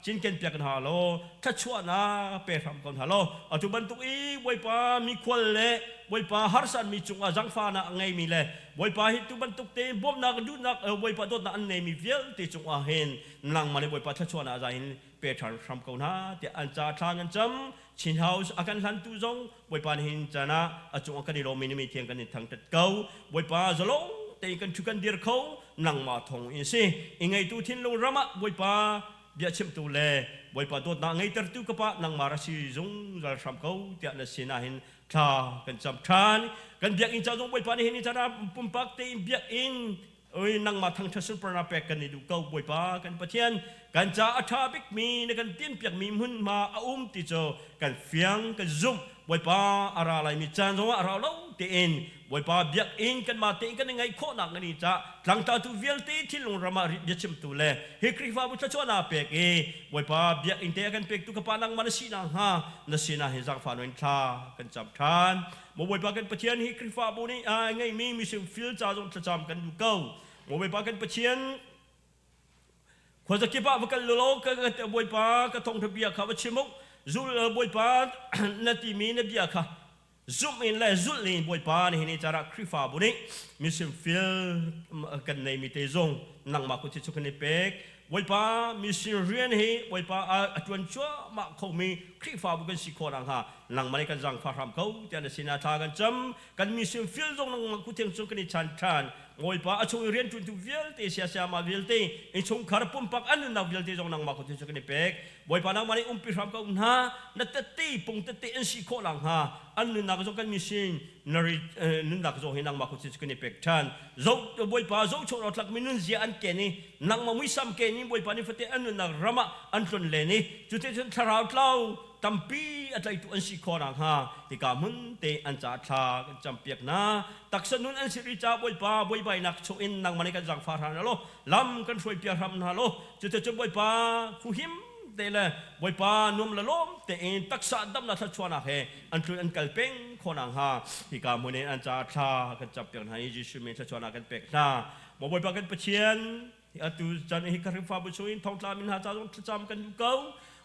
cinken piak hna law thluachuahnak pe hram ko hna law atu bantuk i Bawipa mikhual le Bawipa harsanmi cungah zangfahnak a ngeimi le Bawipa hi tu bantuk te bawmhnak duhnak Bawipa dawtnak an neimi vialte cungah hin nangmah le Bawipa thluachuahnak za in pe ṭhan hram ko hna tiah an ca thla nan cam. Chin House a kan hlantu zong Bawipa nih hin caan ah a cungah kan i lawm i na min thiang kan in thangṭhat ko. Bawipa zalong tein kan ṭhu kan dir kho nangmah thawng in si. I ngeitu thinlung ram ah Bawipa biachimtu le Bawipa dawtnak ngeitertu ka pa nangmah ra si zungzal hram ko tiah na sinah hin Thla kan cam ṭhan. Kan biakinn ca zong Bawipa nih hin ni caan pumpak tein biakinn oi nangmah thangṭhat sunparnak pek kan i duh ko Bawipa kan Pathian kan ca a ṭha bikmi na kan tinpiakmi hmunhma a um ti cu kan fiang kan zumh Bawipa a ra laimi caan zongah a rau lo tein Bawipa biakinn kanmah tein kan i ngaih khawhnak ngani ca tlangtlatu vialte thinlung ram ah biachimtu le hi Khrihfabu thluachuahnak pek i Bawipa biakinn te a kan pektu ka pa nangmah na si nakhnga na sinah hin zaangfah in thla kan cam ṭhan. Maw Bawipa kan Pathian hi Khrihfabu nih a ngeimi mising fil ca zong thlacam kan duh ko. Maw Bawipa kan Pathian khuazakip ah va kal law ka Bawipa ka thawngṭha bia kha va chim u. Zul Bawipa na timi na bia kha zumh in le zulh in Bawipa nihin ni cara Khrihfabu nih mission field kan neimi te zong nangmah kut cu kan i pek. Bawipa mission rian hi Bawipa a ṭuan cuahmah khomi Khrihfabu kan si khawh nakhnga nangmah nih kan zaangfah hram ko tiah na sinah thla kan cam. Kan mission field zong nangmah kut thiang cu kan i chan ṭhan. Bawipa a chung i rianṭuantu vialte siasiama vialte innchungkhar pumpak an nunnak vialte zong nangmah kut cu kan i pek. Bawipa nangmah nih umpi hram ko hna. Na tette pung tette an si khawh nakhnga an nunnak zong kan mission na nunnak zong hi nangmah kut cu kan i pek ṭhan. Zo Bawipa zohchuah awk tlakmi nunzia an ken i nangmah muisam ken in Bawipa nih fate an nunnak ram ah an tlon len i cuticun thlarau tlau tampi a tlaitu an si khawh nakhnga hika hmun te an ca thla kan campiak hna. Taksa nun an si ri ca Bawipa buaibainak chungin nangmah nih kan zaangfah hram hna law lam kan hruaipiak hram hna law cuticun Bawipa huhim te le Bawipa nuam le lawm tein taksa damnak thluachuahnak he an tlun an kal peng khawh nakhnga hika hmun in an ca thla kan campiak hna i Jesuh min thluachuahnak kan pek hna. Maw Bawipa kan Pathian, atu chan hi Khrihfabu chungin thongtla min hna ca zong thlacam kan duh ko.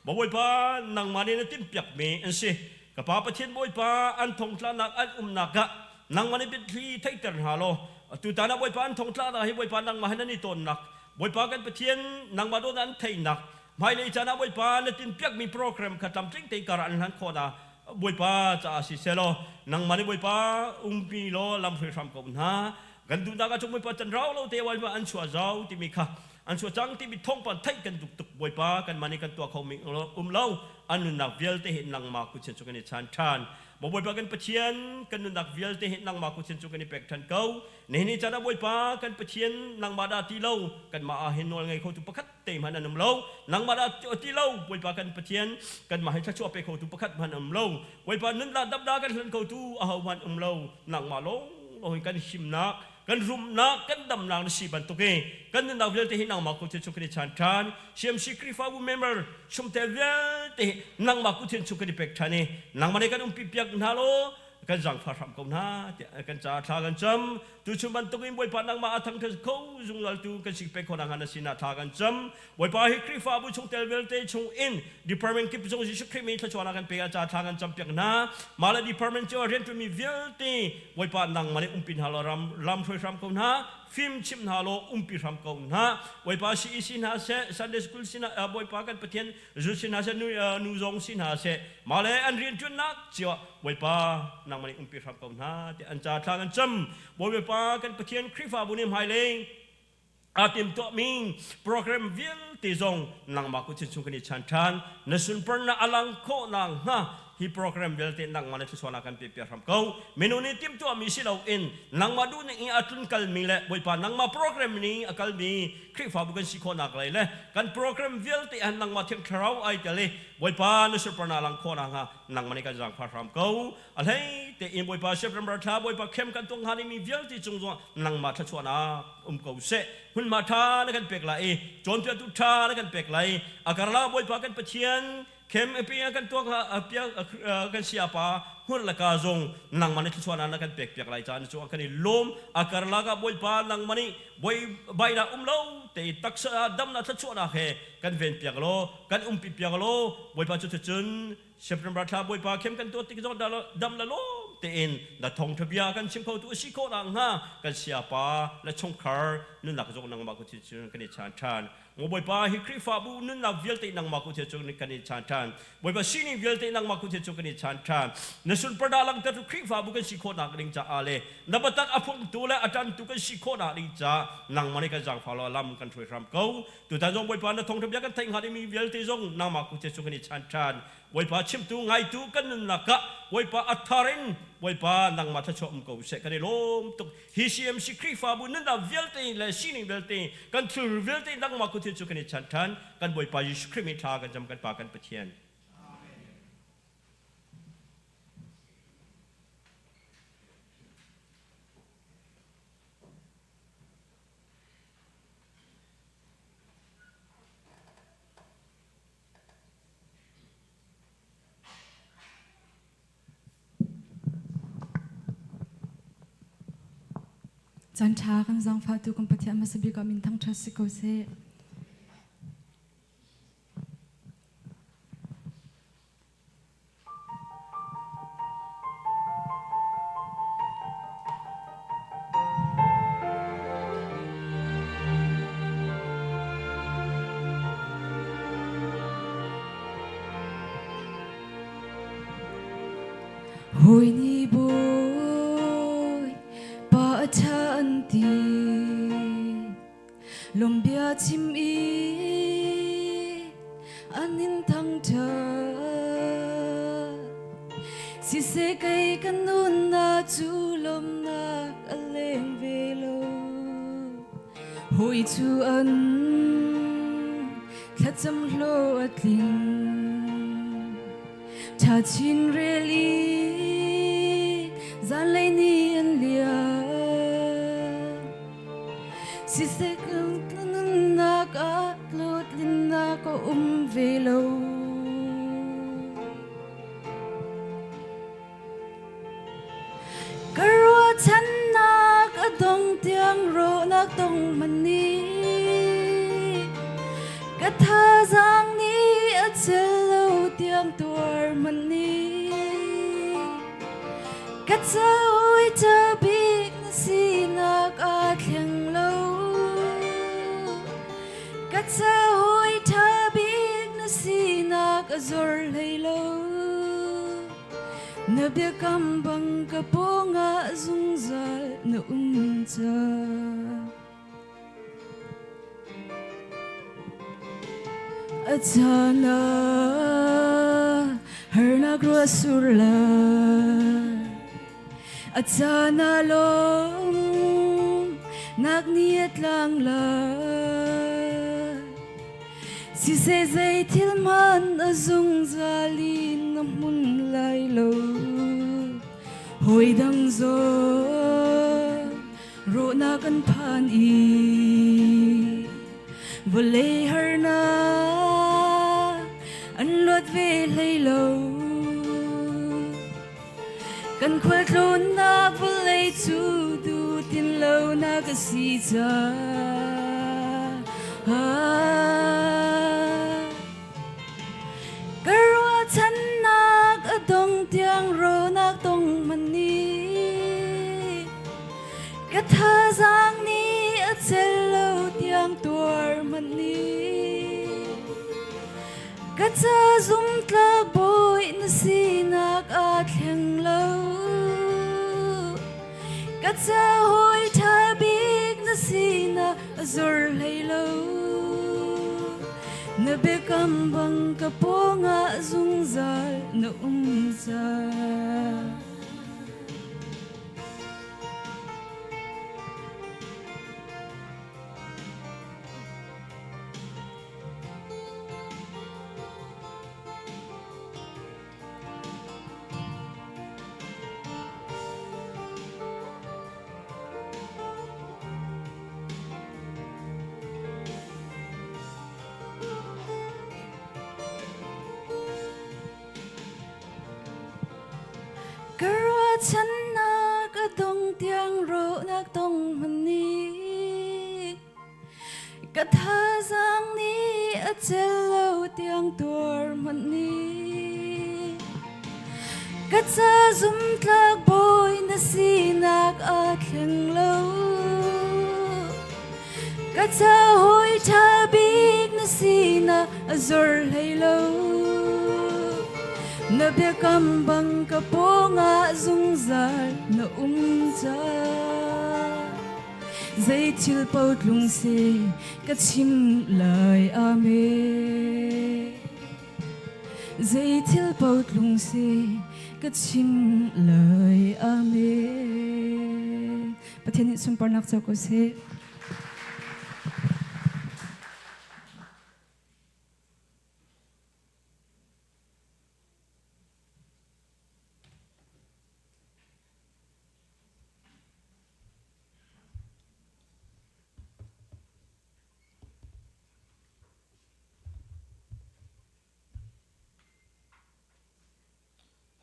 Maw Bawipa, nangmah nih na timhpiakmi an si. Ka Pa Pathian Bawipa, an thongtlanak an umnak ah nangmah nih biathli theihter hna law tutan ah Bawipa an thongtlanak hi Bawipa nangmah he nan i tawnnak, Bawipa kan Pathian nangmah dawtnak an theihnak, hmailei caan ah Bawipa na tinpiakmi program kha tlamtling tein kar an hlan khawh na Bawipa caah si selaw nangmah nih Bawipa umpi law lamhruai hram ko hna. Kan duhnak ah cun Bawipa can rau lo te Bawipa an chuah zau timi kha an chuah cang timi thawngpang theih kan duh tuk. Bawipa kanmah nih kan tuah khomi um lo an nunnak vialte hi nangmah kutchin cu kan i chan ṭhan. Maw Bawipa kan Pathian, kan nunnak vialte hi nangmah kutchin cu kan i pek ṭhan ko. Nihin ni caan ah Bawipa kan Pathian, nangmah dah ti lo kanmah ah hin nawl ngei khotu pakhat te hmanh an um lo. Nangmah dah ti lo Bawipa kan Pathian, kanmah hi thluachuah pe khotu pakhat hmanh um lo. Bawipa nunnak damnak kan hlan khotu ahohmanh um lo. Nangmah lawng lawng kan himnak, kan rumnak, kan damnak na si bantuk i kan nunnak vialte hi nangmah kut chung kan i chan ṭhan. CMC Khrihfabu member chungtel vialte hi nangmah kut chung kan i pek ṭhan i nangmah nih kan umpi piak hna law kan zaangfah hram ko hna tiah kan caah thla kan cam. Tuchun bantukin Bawipa nangmah a thangṭhat kho zungzaltu kan si pek khawh nakhnga na sinah thla kan cam. Bawipa hi Khrihfabu chungtel vialte chung in department kip zong Jesuh Khrih min thluachuahnak kan pek ah ca thla kan campiak hna. Mah le department cio ah rianṭuanmi vialte Bawipa nangmah nih umpi hna law ram lam hruai hram ko hna. Fim chimh hna law umpi hram ko hna. Bawipa CEC hna seh, Sunday School sinah Bawipa kan Pathian zu si hna seh, nu zong si hna seh, mah le an rianṭuannak cio ah Bawipa nangmah nih umpi hram ko hna tiah an ca thla kan cam. Bawipa kan Pathian Khrihfabu nih hmailei aa timtuahmi program vialte zong nangmah kut chung kan i chan ṭhan. Na sunparnak a lang khawh nakhnga hi program vialte nangmah na thluachuahnak kan pe piak hram ko. Minung nih timhtuahmi si loin nangmah duhning in a tlunkalmi le Bawipa nangmah program ning a kalmi Khrihfabu kan si khawhnak lei le kan program vialte ah nangmah Thiang Thlarau ai tel i Bawipa na sunparnak lang khawh nakhnga nangmah nih kan zaangfah hram ko. A hlei tein Bawipa September thla Bawipa khem kan tuah hnga dingmi vialte cung zongah nangmah thluachuahnak um ko seh. Hmunhma ṭha na kan pek lai i cawnpiaktu ṭha na kan pek lai. A karlak Bawipa kan Pathian khem a kan tuah piak kan siapa hmur le ka zong nangmah nih thluachuahnak na kan pek piak lai caan cu kan i lawm. A karlak ah Bawipa nangmah nih boi bai dah um lo te taksa damnak thluachuahnak he kan ven piak law kan umpi piak law Bawipa cu cun September thla Bawipa khem kan tuah tik zong dam la lawm tein na thawngtha bia kan chim kho tu a si khawh nakhnga kan siapa le chungkhar nunnak zong nangmah kut cun kan i chan ṭhan. Maw Bawipa, hi Khrihfabu nunnak vialte nangmah kut he cun kan i chan ṭhan. Bawipa sining vialte nangmah kut he cun kan i chan ṭhan. Na sunparnak langhtertu Khrihfabu kan si khawhnak ding caah le na biatak a phungtu le a ṭantu kan si khawhnak ding caah nangmah nih kan zaangfah law lam kan hruai hram ko. Tutan zong Bawipa na thawngṭha bia kan theih hnga dingmi vialte zong nangmah kut he cun kan i chan ṭhan. Bawipa chimtu ngaitu kan nunnak ah Bawipa a thar in Bawipa nangmah thluachuah um ko seh kan i lawm tuk. Hi CMC Khrihfabu nunnak vialte le sining vialte kan thilri vialte nangmah kut hi cu kan i chanh ṭhan. Kan Bawipa Jesuh Khrih min thla kan cam kan Pa kan Pathian. Caan ṭha kan zaangfahtu kan Pathian hmasa bik ah min thangṭhat si ko seh. Hawi nih bawi pa a ṭha an ti, lawmbia chim i an in thangṭhat. Siseh kei ka nunnak cu lawmhnak a leng ve lo. Hawi cu an thlacam hlawh a tling. Ṭha chin rel i zanlei ni an liam. Siseh nunnak ah hlawhtlinnak a um ve lo. Ka ruahchannak a dong tiang rawhnak tong hmanh nih ka thazaang nih a chel lo tiang tuar hmanh nih ka cawi ca bik na sinak aa thleng lo ka cawi ṭha bik na sinak a zor hlei lo. Na biakam bang ka pawngah zungzal na um cang. A caan ah harnak ruah sur lai. A caan ah lawm nak ni a tlang lai. Siseh zei thil hmanh a zungzal in a hmun lai lo. Hawi dang zong rawhnak an phan i vawlei harnak an luat ve hlei lo. Kan khualtlawnnak vawlei cu duhtin lonak a si caah ka ruahchannak a dong tiang rawnak tong hmanh nih ka thazaang nih a cel lo tiang tuar hmanh nih Ka ca zumtlak bawi na sinak aa thleng lo. Ka ca hawi ṭha bik na sinak a zor hlei lo. Na biakam bang ka pawngah zungzal na um cang. Ka ruahchannak a dong tiang rawhnak tong hmanh nih Ka thazaang nih a cel lo tiang tuar hmanh nih ka ca zumtlak bawi na sinak aa thleng lo. Ka ca hawi ṭha bik sinak a zor hlei lo. Na biakam bang ka pawngah zungzal na um cang. Zei thil paoh tlung seh ka chim lai. Amen. Zei thil paoh tlung seh ka chim lai. Amen. Pathian nih sunparnak co ko seh.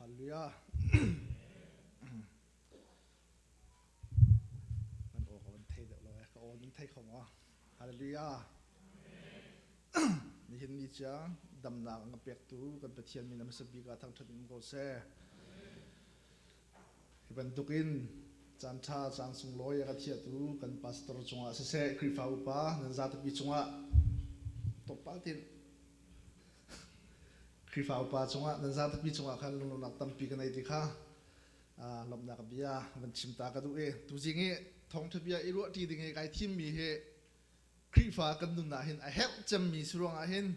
Hallelujah. Nan aw ka van thei deuh lo eh. Ka aw nan thei kho maw? Hallelujah. Nihin ni cia damnak an ka pektu kan Pathian min a hmasa bik ah thangṭhat in um ko seh. Hi bantukin caan ṭha caan sunglawi a ka thiahtu kan pastor cungah siseh Khrihfa upa nan zapi cungah tlawmpal tin Khrihfa upa cungah nan zapi cungah khan lunglawmhnak tampi ka nei ti kha lawmhnak bia van chim ta ka duh i tuzing i thawngṭha bia i ruahṭi ding i kai thimmi hi Khrihfa kan nun ah hin a herh cemmi si ruangah hin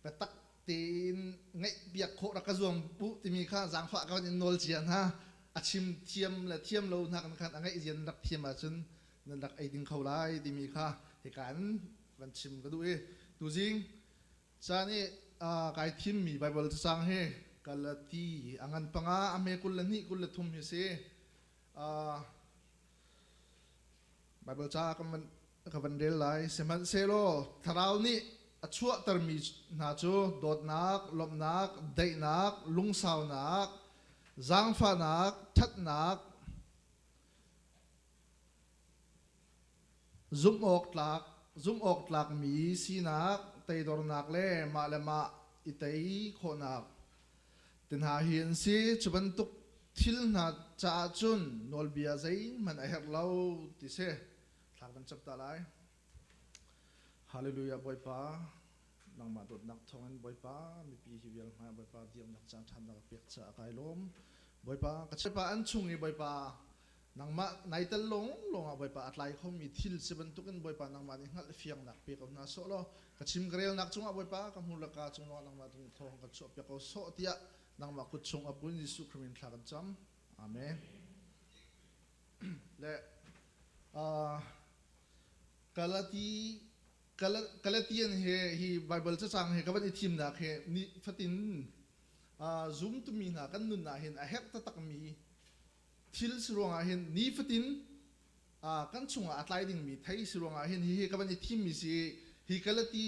biatak tein ngaihpiak khawh rak ka zuam u timi kha zaangfah ka van in nawl cia hna. A chim thiam le thiam lo hna kan khan a ngaih zian rak thiam ahcun nan rak ei ding kho lai timi kha hika in van chim ka duh i tuzing caan i kai thimmi Baibal cacang hi Galati a ngan panga a hme 22 23 hi si. Baibal ca ka van rel lai. Sihmanhsehlaw Thlarau nih a chuahtermi hna cu dawtnak, lawmhnak, daihnak, lungsaunak, zaangfahnak, ṭhatnak, zumhawktlak, zumhawktlakmi sinak, teidornak le mah le mah i tei khawhnak te hna hi an si. Cu bantuk thil hna caah cun nawlbia zeihmanh a herh lo ti si. Thla kan cam ta lai. Hallelujah Bawipa, nangmah dawtnak thawngin Bawipa mipi hi vial hmai Bawipa dirnak caan ṭhan na ka pek caah kai lawm. Bawipa ka Bawipa an chung i Bawipa nangmah nai tel lawng lawng ah Bawipa a tlai khomi thil si bantukin Bawipa nangmah nih hngalh fiangnak pe ko hna sawh law ka chim ka relnak cungah Bawipa ka hmur le ka cung lawngah nangmah tung thawng ka chuah piak ko sawh tiah nangmah kut chung a pun Jesuh Khrist min thla kan cam. Amen. Le Galati Galatian he hi Bible cacang he ka van i thimnak he ni fatin zumtumi hna kan nun ah hin a herh taktakmi thil si ruangah hin nifatin kan chungah a tlai dingmi thei si ruangah hin hihi ka van i thimmi si. Hi Galati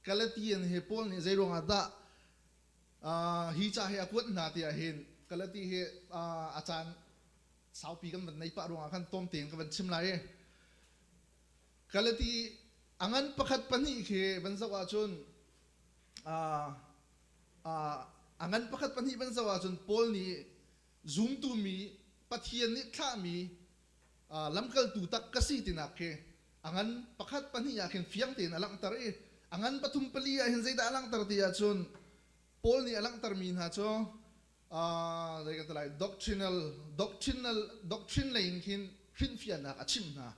Galatian he Paul nih zei ruangah dah hi ca hi a kuat hna tiah hin Galati hi a caan saupi kan van nei pah ruangah khan tom tein ka van chim lai i Galati a ngan pakhat pahnih khi van zoh ahcun a ngan pakhat pahnih van zoh ahcun Paul nih zumtu mi Pathian nih thlahmi lamkaltu tak ka si tinak khi a ngan pakhat pahnih ah khin fiang tein a langhter i a ngan pathum pali ah hin zeidah a langhter ti ahcun Paul nih a langhtermi hna cu zei kan ti lai, doctrinal doctrinal doctrine lei in khin hrinhfiahnak a chimh hna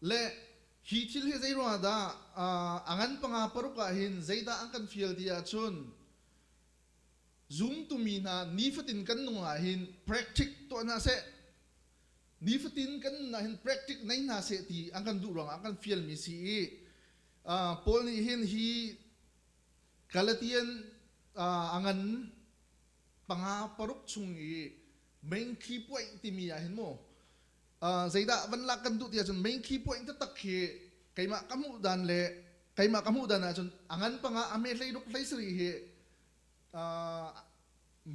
le hi thil hi zei ruangah dah a ngan panga paruk ah hin zeidah an kan fial ti ahcun zumtumi hna nifatin kan nung ah hin practic tuah hna seh, nifatin kan nun ah hin practic nei hna seh ti an kan duh ruangah an kan fialmi si i Paul nih hin hi Galatian a ngan panga paruk chung i main key point timi ah hin mu zeidah van lak kan duh ti ahcun main key point taktak khi keimah ka hmuh dan le keimah ka hmuh dan ahcun a ngan panga a hme hlei ruk hlei sarih hi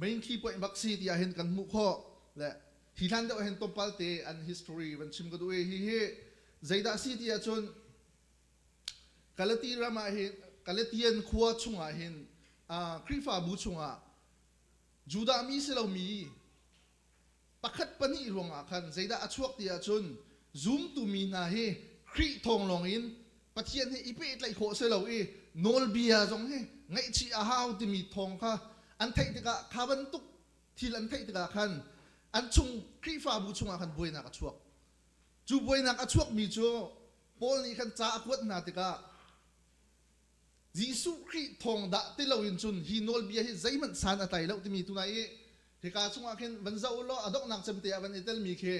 main key point bak si ti ahhin kan hmuh khawh. Le hi hlan deuh ahhin tlawmpal te an history van chim ka duh i hi hi zeidah si ti ahcun Galati ram ah hin Galatian khua chungah hin Khrihfabu chungah Judah mi si lomi pakhat pahnih ruangah khan zeidah a chuak ti ahcun zumtu mi hna hi Khrih thawng lawngin Pathian he i pehtlaih khawh si lo i nawlbia zong hi ngaihchih a hau timi thawng kha an theih tikah kha bantuk thil an theih tikah khan an chung Khrihfabu chungah khan buainak a chuak. Cu buainak a chuakmi cu Paul nih khan ca a kuat hna tikah Jesuh Khrih thawng dah ti loin cun hi nawlbia hi zeihmanh san a tlai lo timi tunai i hika chungah khin van zoh u law a donghnak cem te ah van i telmi khi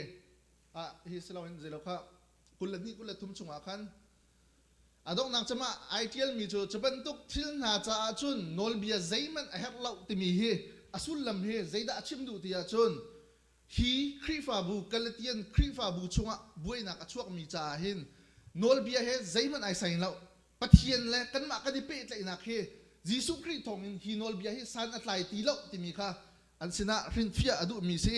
ah hi si loin zeilo kha 22 23 chungah khan a donghnak cem ah ai ṭialmi cu cu bantuk thil hna caah cun nawlbia zeihmanh a herh lo timi hi a sullam hi zeidah a chim duh ti ahcun Hi Khrihfabu Galatian Khrihfabu chungah buainak a chuakmi caah hin nawlbia he zeihmanh ai saing lo. Pathian le kanmah kan i pehtlaihnak hi Jesuh Khrih thawngin hi nawlbia hi san a tlai ti lo timi kha an sinah hrinhfiah a duhmi si.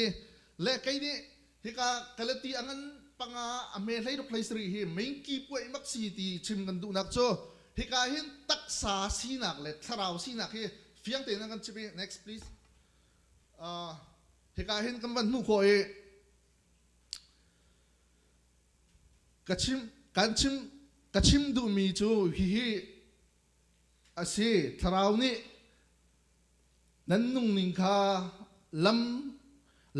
Le kei nih hika Galati a ngan panga a hme 16 17 hi mengki puai mak si ti chim kan duhnak cu hika hin taksa sinak le thlarau sinak hi fiang tein an kan chim i next please. Hika hin kan van hmuh khawh i ka chim kan chim ka chim duhmi cu hihi a si thlarau nih nan nungning kha lam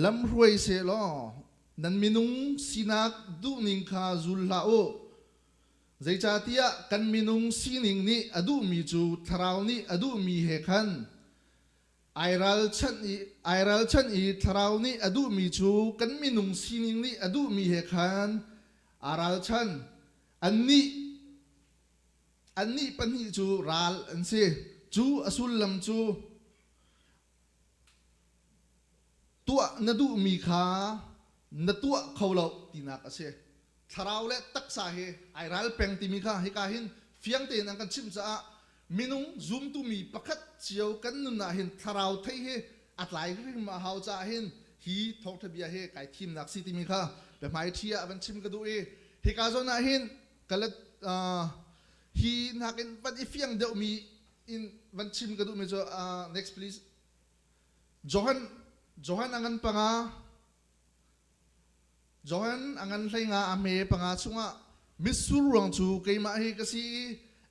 lam hruai seh law nan minung sinak duhning kha zul hlah u zeicahtiah kan minung sining nih a duhmi cu thlarau nih a duhmi he khan Ai ralchanh i thlarau nih a duhmi cu kan minung sining nih a duhmi he khan aa ralchan. Annih pahnih cu ral an si. Cu a sullam cu tuah na duhmi kha na tuah kho lo tinak a si. Thlarau le taksa hi ai ral peng timi kha hika hin fiang tein an kan chimh caah minung zumtu mi pakhat cio kan nun ah hin thlarau thei hi a tlai hrim a hau caah hin hi thawngṭha bia hi kai thimnak si timi kha biahmai ṭhi ah van chim ka duh i hika zawn ah hin kalat hi nakin van i fiang deuhmi in van chim ka duhmi cu next please Johan Johan a ngan panga Johan a ngan 15 a hme panga chungah mitsur ruang cu keimah hi ka si i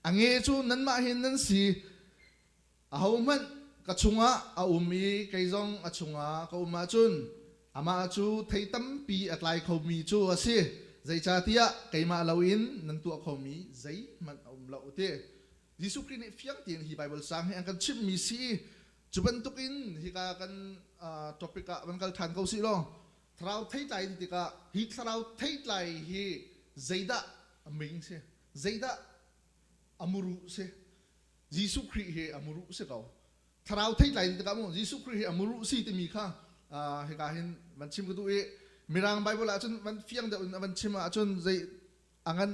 a nge cu nanmah hin nan si. Ahohmanh ka chungah a um i kei zong a chungah ka um ahcun amah cu thei tampi a tlai khomi cu a si. Zeicahtiah keimah loin nan tuah khomi zeihmanh a um lo a ti. Jesuh Khrih nih fiang tein hi Baibal caang hi an kan chimhmi si i cu bantukin hika kan topic ah van kal ṭhan ko sih law thlarau theitlai ti tikah hi thlarau theitlai hi zeidah a ming si zeidah a muru si Jesuh Khrih hi a muru si ko thlarau theitlai ti tikah mu Jesuh Khrih hi a muru si timi kha hika hin van chim ka duh i Mirang Bible ah cun van fiang deuh in van chim ahcun zei a ngan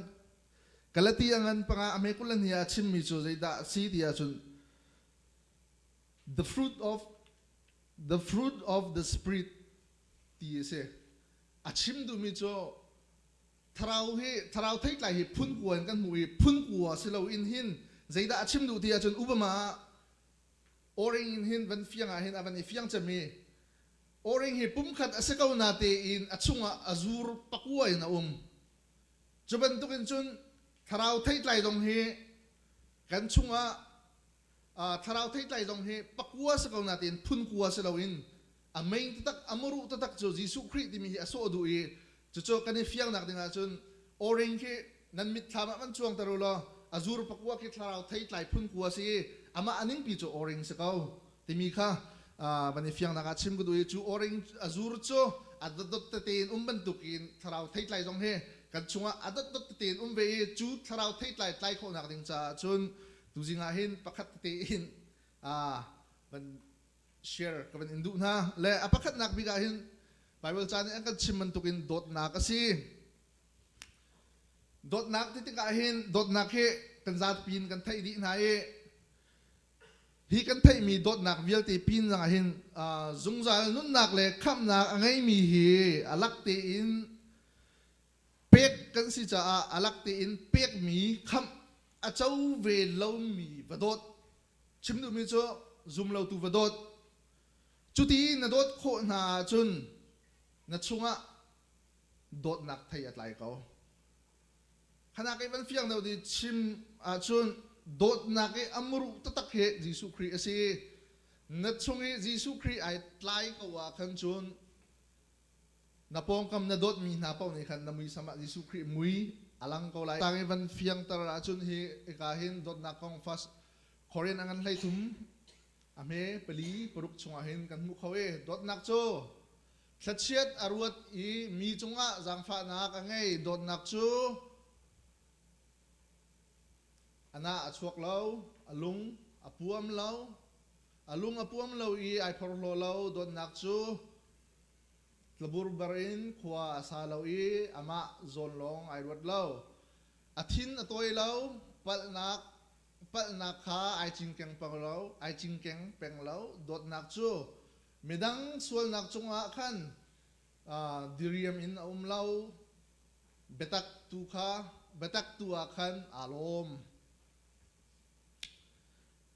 Galati a ngan panga a hme 22 ah a chimmi cu zeidah a si ti ahcun the fruit of the fruit of the spirit ti a si. A chim duhmi cu thlarau hi thlarau theitlai hi phun kua in kan hmuh i phun kua si loin hin zeidah a chim duh ti ahcun upama ah oring in hin van fiang ah hin a van i fiang cem i oring hi pumkhat a si ko na tein a chungah a zur pakua in a um. Cu bantukin cun thlarau theitlai zong hi kan chungah thlarau theitlai zong hi pakua si ko nain phun kua si loin a main taktak a muru taktak cu Jesuh Khrih timi hi a sawh duh i cucu kan i fiangnak ding ahcun oring khi nan mitthlam ah van cuangter u law a zur pakua khi thlarau theitlai phun kua si i amah a ningpi cu oring si ko timi kha van i fiangnak ah chim ka duh i cu oring a zur cu a dotdot tete in um bantukin thlarau theitlai zong hi kan chungah a dotdot tete in um ve i cu thlarau theitlai tlai khawhnak ding caah cun tuzing ah hin pakhat tete in van share ka van in duh hna le a pakhatnak bik ah hin Bible ca nih an kan chim bantukin dawtnak a si dawtnak ti tikah hin dawtnak hi kan zapi in kan theih dih hna i hi kan theihmi dawtnak vialte pin zangah hin zungzal nunnak le khamhnak a ngeimi hi a lak tein pek kan si caah a lak tein pekmi khamh a co ve lomi va dawt chim duhmi cu zum lotu va dawt cuti na dawt khawh hna ahcun na chungah dawtnak thei a tlai ko. Khanak i van fiang deuh di chim ahcun dawtnak i a muru taktak hi Jesuh Khrih a si. Na chung i Jesuh Khrih ai tlai ko ah khan cun na pawngkam na dawtmi hna paoh nih khan na muisam ah Jesuh Khrih mui a lang ko lai. Tang i van fiangter ahcun hi ika hin dawtnak kong first Korin a ngan 13 a hme 4 6 chungah hin kan hmuh kho i dawtnak cu thlachiat a ruat i mi cungah zaangfahnak a ngei. Dawtnak cu a nah a chuak lo, a lung a puam lo, a lung a puam lo i ai phorhlaw lo. Dawtnak cu tlaburbar in khua a sa lo i amah zawn lawng ai ruat lo. A thin a tawi lo, palhnak palhnak kha ai cingkeng peng lo, ai cingkeng peng lo. Dawtnak cu midang sualnak cungah khan diriam in a um lo. Biatak tu kha biatak tu ah khan aa lawm.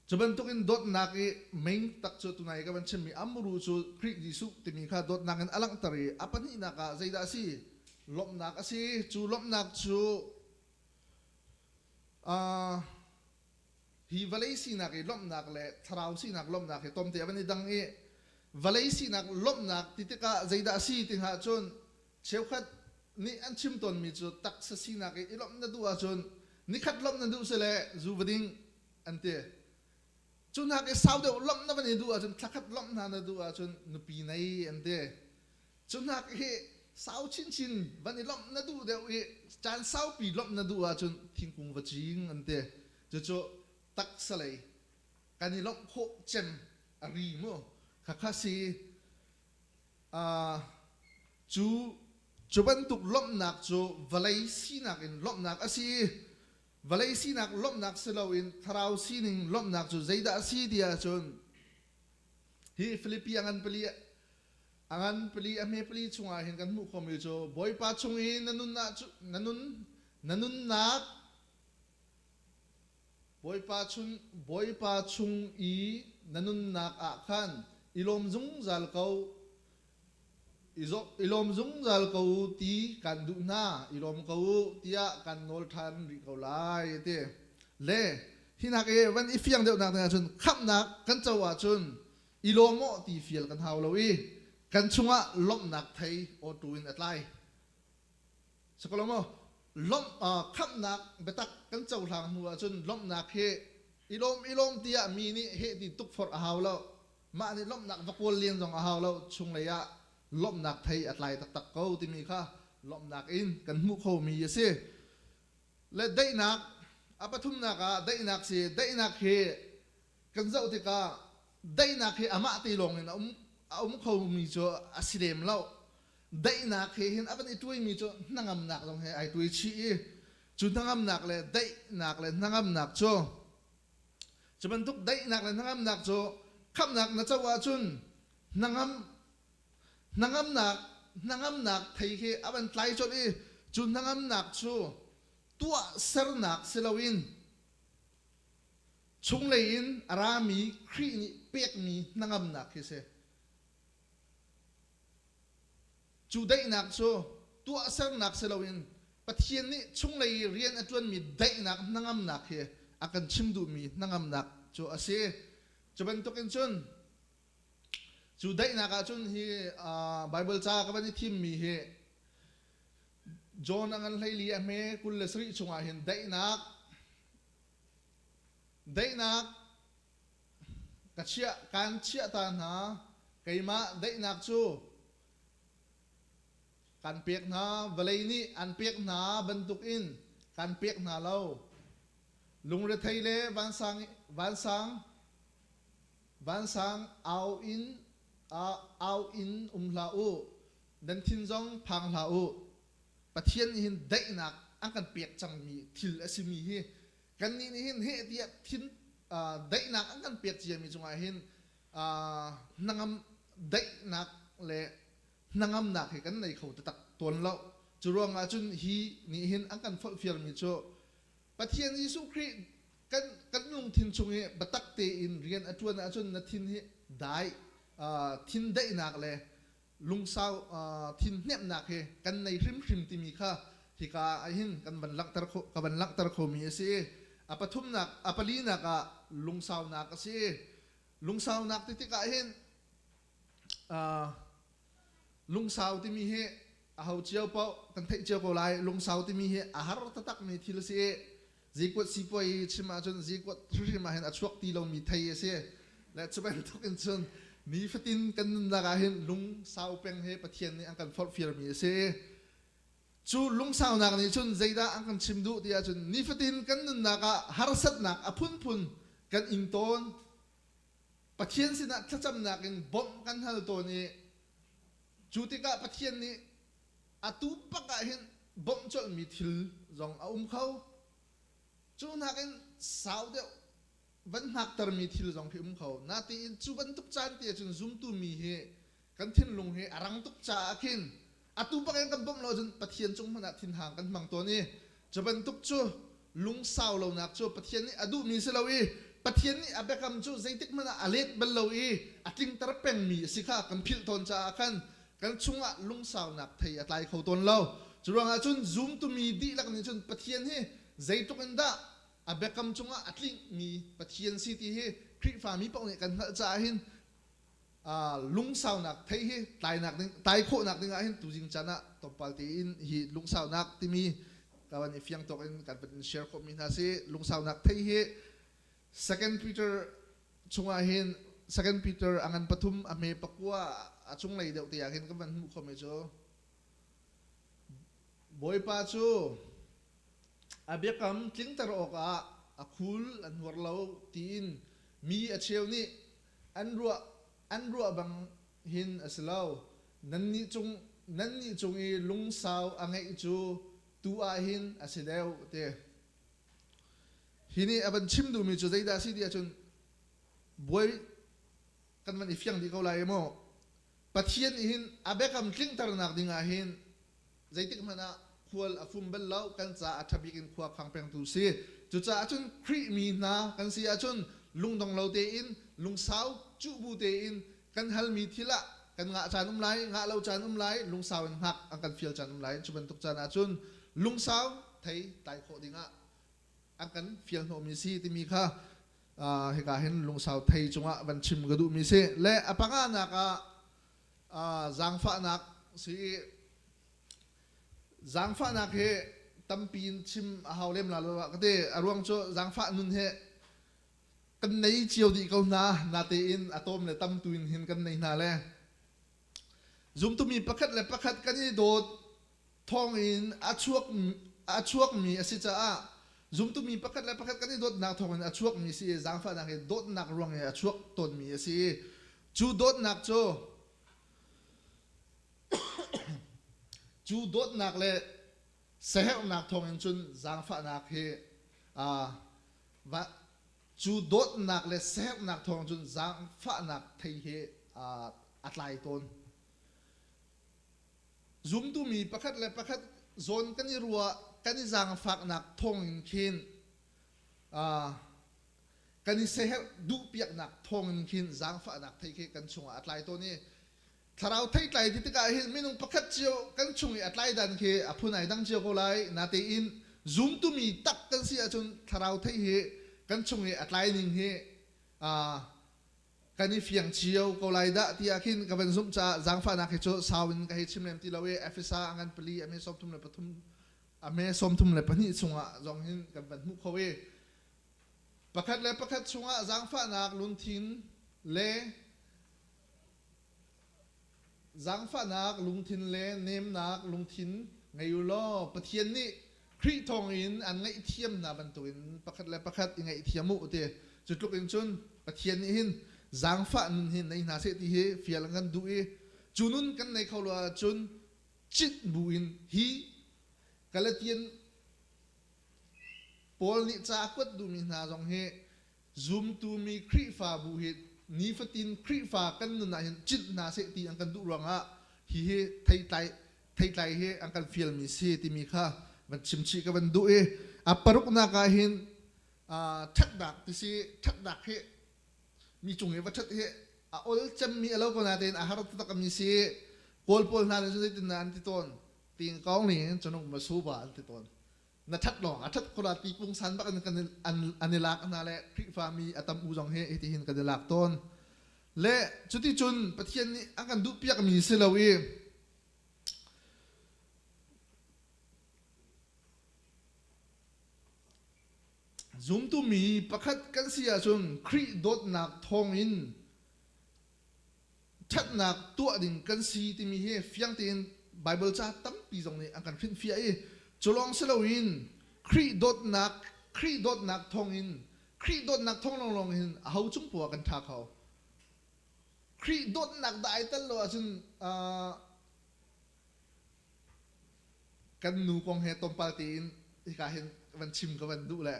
Cu bantukin dawtnak i meng tak cu tunai ka van chimmi amuru cu Khrih Jesuh timi kha dawtnak in a langhter i a pahnihnak ah zeidah a si? Lawmhnak a si. Cu lawmhnak cu hi vawlei sinak i lawmhnak le thlarau sinak lawmhnak hi tomte a van i dang i vawlei sinak lawmhnak ti tikah zeidah a si ti hnga cun cheukhat nih an chim tawnmi cu taksa sinak i i lawmh na duh ahcun nikhat lawmh na duh sile zu va ding an ti. Cu hnak i sau deuh lawmh na van i duh ahcun thlakhat lawmh hna na duh ahcun nupi nei an ti. Cu hnak hi sau chinchin van i lawmh na duh deuh i caan saupi lawmh na duh ahcun thingkung va cing an ti. Cucu taksa lei kan i lawmh khawh cem a ri mu. Khakha si cu cu bantuk lawmhnak cu vawlei sinak in lawmhnak a si i vawlei sinak lawmhnak si loin thlarau sining lawmhnak cu zeidah a si ti ahcun hi Filipi a ngan pali a ngan pali a hme pali chungah hin kan hmuh khawhmi cu Bawipa chung i na nun na nun na nunnak Bawipa chung Bawipa chung i na nunnak ah khan i lawm zungzal ko i lawm zungzal ko u ti kan duh hna, i lawm ko u tiah kan nawl ṭhan rih ko lai a ti. Le hi nak i van i fiang deuhnak ding ahcun khamhnak kan co ahcun i lawm aw ti fial kan hau lo i kan chungah lawmhnak thei awtu in a tlai. Sakolomo lawmh khamhnak biatak kan cohlang hnu ahcun lawmhnak hi i lawm i lawm tiah mi nih heh ti tukforh a hau lo. Mah nih lawmhnak va kawl len zong a hau lo. Chunglei ah lawmhnak thei a tlai taktak ko timi kha lawmhnak in kan hmuh khomi a si. Le daihnak a pathumnak ah daihnak si daihnak hi kan zoh tikah daihnak hi amah te lawng in a um a um khomi cu a si lem lo. Daihnak he hin a van i tuaimi cu hnangamnak zong he ai tuai chih i cu hnangamnak le daihnak le hnangamnak cu cu bantuk daihnak le hnangamnak cu khamhnak na co ahcun hnangam hnangamnak hnangamnak thei khi a van tlai colh i cu hnangamnak cu tuahsernak si loin chunglei in a rami Khrih nih pekmi hnangamnak khi si. Cu daihnak cu tuahsernak si loin Pathian nih chunglei i rian a ṭuanmi daihnak hnangamnak hi a kan chim duhmi hnangamnak cu a si. Cu bantukin cun cu daihnak ah cun hi Baibal ca ka van i thimmi hi John a ngan 14 a hme 27 chungah hin daihnak daihnak Ka chiah, kaan chiah ta hna, keimah daihnak cu kan pek hna, vawlei nih an pek hna bantukin kan pek hna lo. Lungrethei le vansang, vansang, vansang au in, au in um hlah u, nan thin zong phang hlah u. Pathian nih hin daihnak an kan pek cangmi thil a simi hi Kannih nih hin heh tiah thin daihnak an kan pek ciami cungah hin hnangam daihnak le hnangamnak hi kan nei kho taktak tawn lo. Cu ruangah cun hi nih hin an kan forhfialmi cu Pathian Jesuh Khrih kan kan lungthin chung i biatak tein rian a ṭuan ahcun na thin hi dai thin daihnak le lungsau thin hnemhnak hi kan nei hrimhrim timi kha hika ah hin kan van langhter kho ka van langhter khomi a si. A pathumnak a palinak ah lungsaunak a si. Lungsaunak ti tikah hin lungsau timi hi aho cio paoh kan theih cio ko lai. Lungsau timi hi a har taktakmi thil a si. Zikuat sipuai chim ahcun zikuat hrimhrim ah hin a chuak ti lomi thei a si. Le cu bantuk in cun nifatin kan nunnak ah hin lungsau peng hi Pathian nih an kan forhfialmi a si. Cu lungsaunak nih cun zeidah an kan chim duh ti ahcun nifatin kan nunnak ah harsatnak a phunphun kan ing tawn. Pathian sinah thlacamnak in bawmh kan hal tawn i cu tikah Pathian nih atu bak ah hin bawmh colhmi thil zong a um kho. Cu nakin sau deuh van hnaktermi thil zong khi um kho. Natein cu bantuk caan te ahcun zumtu mi hi kan thinlung hi a rang tuk caah khin atu bak in kan bawmh lo ahcun Pathian cung hmanh ah thinhang kan hmang tawn i cu bantuk cu lungsau lonak cu Pathian nih a duhmi si lo i Pathian nih a biakam cu zeitik hmanh ah a let bal lo i a tlingter pengmi a si kha kan philh tawn caah khan kan chungah lungsaunak thei a tlai kho tawn lo. Cu ruangah cun zumtumi dihlak nih cun Pathian hi zeitluk in dah a biakam cungah a tlingmi Pathian si ti hi Khrihfami paoh nih kan hngalh caah hin lungsaunak thei hi tlainak ding tlai khawhnak ding ah hin tuzing caan ah tlawmpal tein hi lungsaunak timi ka van i fiang tawk in kan van in share khawhmi hna si. Lungsaunak thei hi Second Peter chungah hin Second Peter a ngan pathum a hme pakua a cunglei deuh te ah khin kan van hmuh khawhmi cu Bawipa cu a biakam tlingter awkah a khul an huar lo tiin mi a cheu nih an ruah an ruah bang hin a si lo. Nannih cung nannih cung i lungsau a ngeih cu tu ah hin a si deuh ti. Hi nih a van chim duhmi cu zeidah a si ti ahcun buai kan van i fiang dih ko lai maw? Pathian nih hin a biakam tlingternak ding ah hin zeitik hmanh ah khual a fum bal lo, kan caah a ṭha bik in khua khang pengtu si. Cucaah cun Khrih mi hna kan si ahcun lungdong lo tein lungsau cuh bu tein kan halmi thil ah kan ngah caan um lai, ngah lo caan um lai, lungsau in hngak an kan fial caan um lai. Cu bantuk caan ahcun lungsau thei tlai khawh dingah an kan fial hnawhmi si timi kha hika hin lungsau thei cungah van chim ka duhmi si. Le a panganak ah zaangfahnak si. Zaangfahnak hi tampi in chim a hau lem la lo ka ti. A ruang cu zaangfah nun hi kan nei cio dih ko hna natein a tawm le tam tu in hin kan nei hna le zumtumi pakhat le pakhat kan i dawt thawngin a chuak a chuakmi a si caah zumtumi pakhat le pakhat kan i dawtnak thawngin a chuakmi si i zaangfahnak hi dawtnak ruang i a chuak tawnmi a si i cu dawtnak cu cu dawtnak le saherhnak thawngin cun zaangfahnak hi va cu dawtnak le siaherhnak thawng cun zaangfahnak thei hi a tlai tawn. Zumtu mi pakhat le pakhat zawn kan i ruah kan i zaangfaknak thawngin khin kan i siaherh duhpiaknak thawngin khin zaangfahnak thei khi kan chungah a tlai tawn i thlarau theitlai ti tikah hin minung pakhat cio kan chung i a tlai dan khi a phun ai dang cio ko lai. Natein zumtu mi tak kan si ahcun thlarau thei hi kan chung i a tlai ning hi kan i fiang cio ko lai dah tiah khin ka van zumh caah zaangfahnak hi cu sau in ka hei chim lem ti lo i Efesa a ngan pali a me 33 a me 32 chungah zong hin kan van hmuh kho i pakhat le pakhat chungah zaangfahnak lungthin le Zaangfahnak lungthin le nemnak lungthin ngei u law Pathian nih Khrih thawngin an ngaihthiam hna bantukin pakhat le pakhat i ngaihthiam u ti. Cu tluk in cun Pathian nih hin zaangfah nun hi nei hna seh ti hi fial an kan duh i cu nun kan nei kho lo ahcun cit bu in hi Galatian Paul nih ca a kuat duhmi hna zong hi Zumtu mi Khrihfabu hi nifatin Khrihfa kan nun ah hin cinh hna seh ti an kan duh ruangah hihi theitlai theitlai hi an kan fialmi si timi kha van chimchih ka van duh i a paruknak ah hin ṭhatnak ti si. Ṭhatnak hi mi cung i va ṭhat hi a ol cemmi a lo ko natein a har taktak mi si. Kawl pawl hna nih cun zeitin dah an ti tawn? Ting kong ni chunung ma su ba an ti tawn. Na that lawng a that kula ti pungsan bak in kan an i lak hna le Khrihfa mi a tam u zong hi hiti hin kan i lak tawn. Le cuti cun Pathian nih a kan duh piak mi si lo i zumtu mi pakhat kan si ahcun Khrih dawtnak thawngin ṭhatnak tuah ding kan si timi hi fiang tein Baibal ca tampi zong nih an kan hrinhfiah i cu lawng si loin Khrih dawtnak Khrih dawtnak thawngin Khrih dawtnak thawng lawnglawng hin aho cung poah kan ṭha kho. Khrih dawtnak dah ai tel lo ahcun kan nu kong he tlawmpal tein hika hin van chim ka van duh le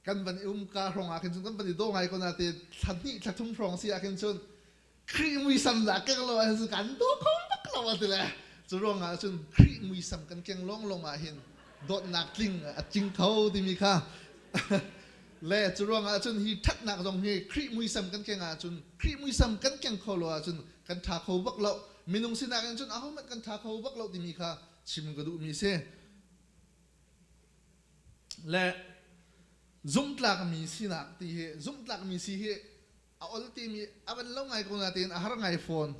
kan van i um ka hrawng ah khin cun kan van i daw ngai ko na te thla hnih thla thum hrawng si ah khin cun Khrih muisam dah keng lo ahcun kan daw kho bak lo a ti le cu ruang ah cun Khrih muisam kan keng lawng lawng ah hin dawtnak tling a tling kho timi kha le cu ruang ah cun hi ṭhatnak zong hi Khrih muisam kan keng ahcun Khrih muisam kan keng kho lo ahcun kan ṭha kho bak lo minung sinak in cun ahohmanh kan ṭha kho bak lo timi kha chim ka duhmi si. Le zumhtlakmi sinak ti hi zumhtlakmi si hi a ol timi a van lo ngai ko natein a har ngai fawn.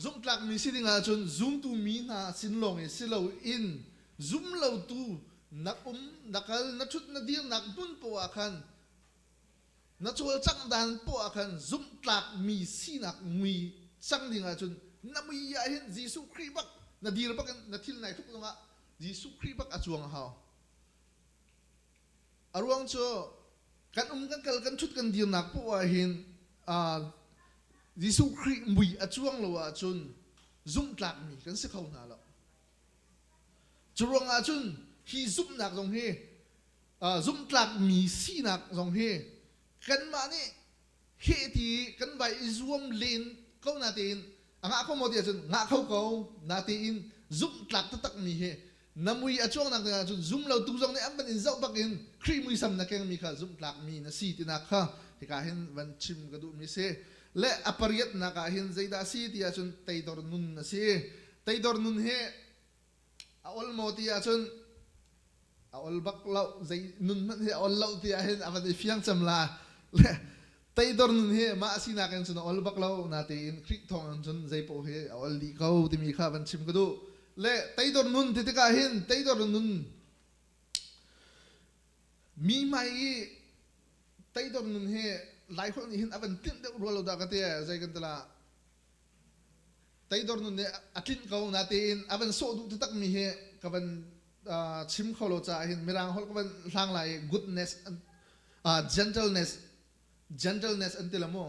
Zumhtlakmi si ding ahcun zumtu mi hna sin lawng i si loin zum lotu na um na kal na ṭhut na dirnak hmun poah ah khan na cawlcangh dan poah ah khan zumhtlakmi sinak mui cang ding ahcun na mui ah hin Jesuh Khrih bak na dir bak in na thil nai hruk zongah Jesuh Khrih bak a cuang a hau. A ruang cu kan um kan kal kan ṭhut kan dirnak poah ah hin Jesuh Khrih mui a cuang lo ahcun zumhtlakmi kan si kho hna lo. Cu ruangah cun hi zumhnak zong hi zumhtlakmi sinak zong hi kanmah nih heh ti kan vai i zuam len ko natein a ngah kho maw ti ahcun ngah kho ko natein zumhtlak taktakmi hi na mui a cuangnak ding ahcun zum lo tu zong nih an van in zoh bak in Khrih muisam na kengmi kha zumhtlakmi na si tinak kha hika hin van chim ka duhmi si. Le a pariatnak ah hin zeidah a si ti ahcun teidor nun a si. Teidor nun hi a ol maw ti ahcun a ol bak lo. Zei nun hmanh hi a ol lo ti ahhin a van i fiang cem la. Le teidor nun hi mah sinak in cun a ol bak lo natein Khrih thawng in cun zei paoh hi a ol dih ko timi kha van chim ka duh. Le teidor nun ti tikah hin teidor nun mi hmai i teidor nun hi Laiholh nih hin a van tlinh deuh rua lo dah ka ti. Zei kan ti la, teidor nun nih a tlinh ko natein a van sawh duh taktakmi hi ka van chim kho lo caah hin mirang holh ka van hlang lai i goodness, gentleness, gentleness an ti la mu.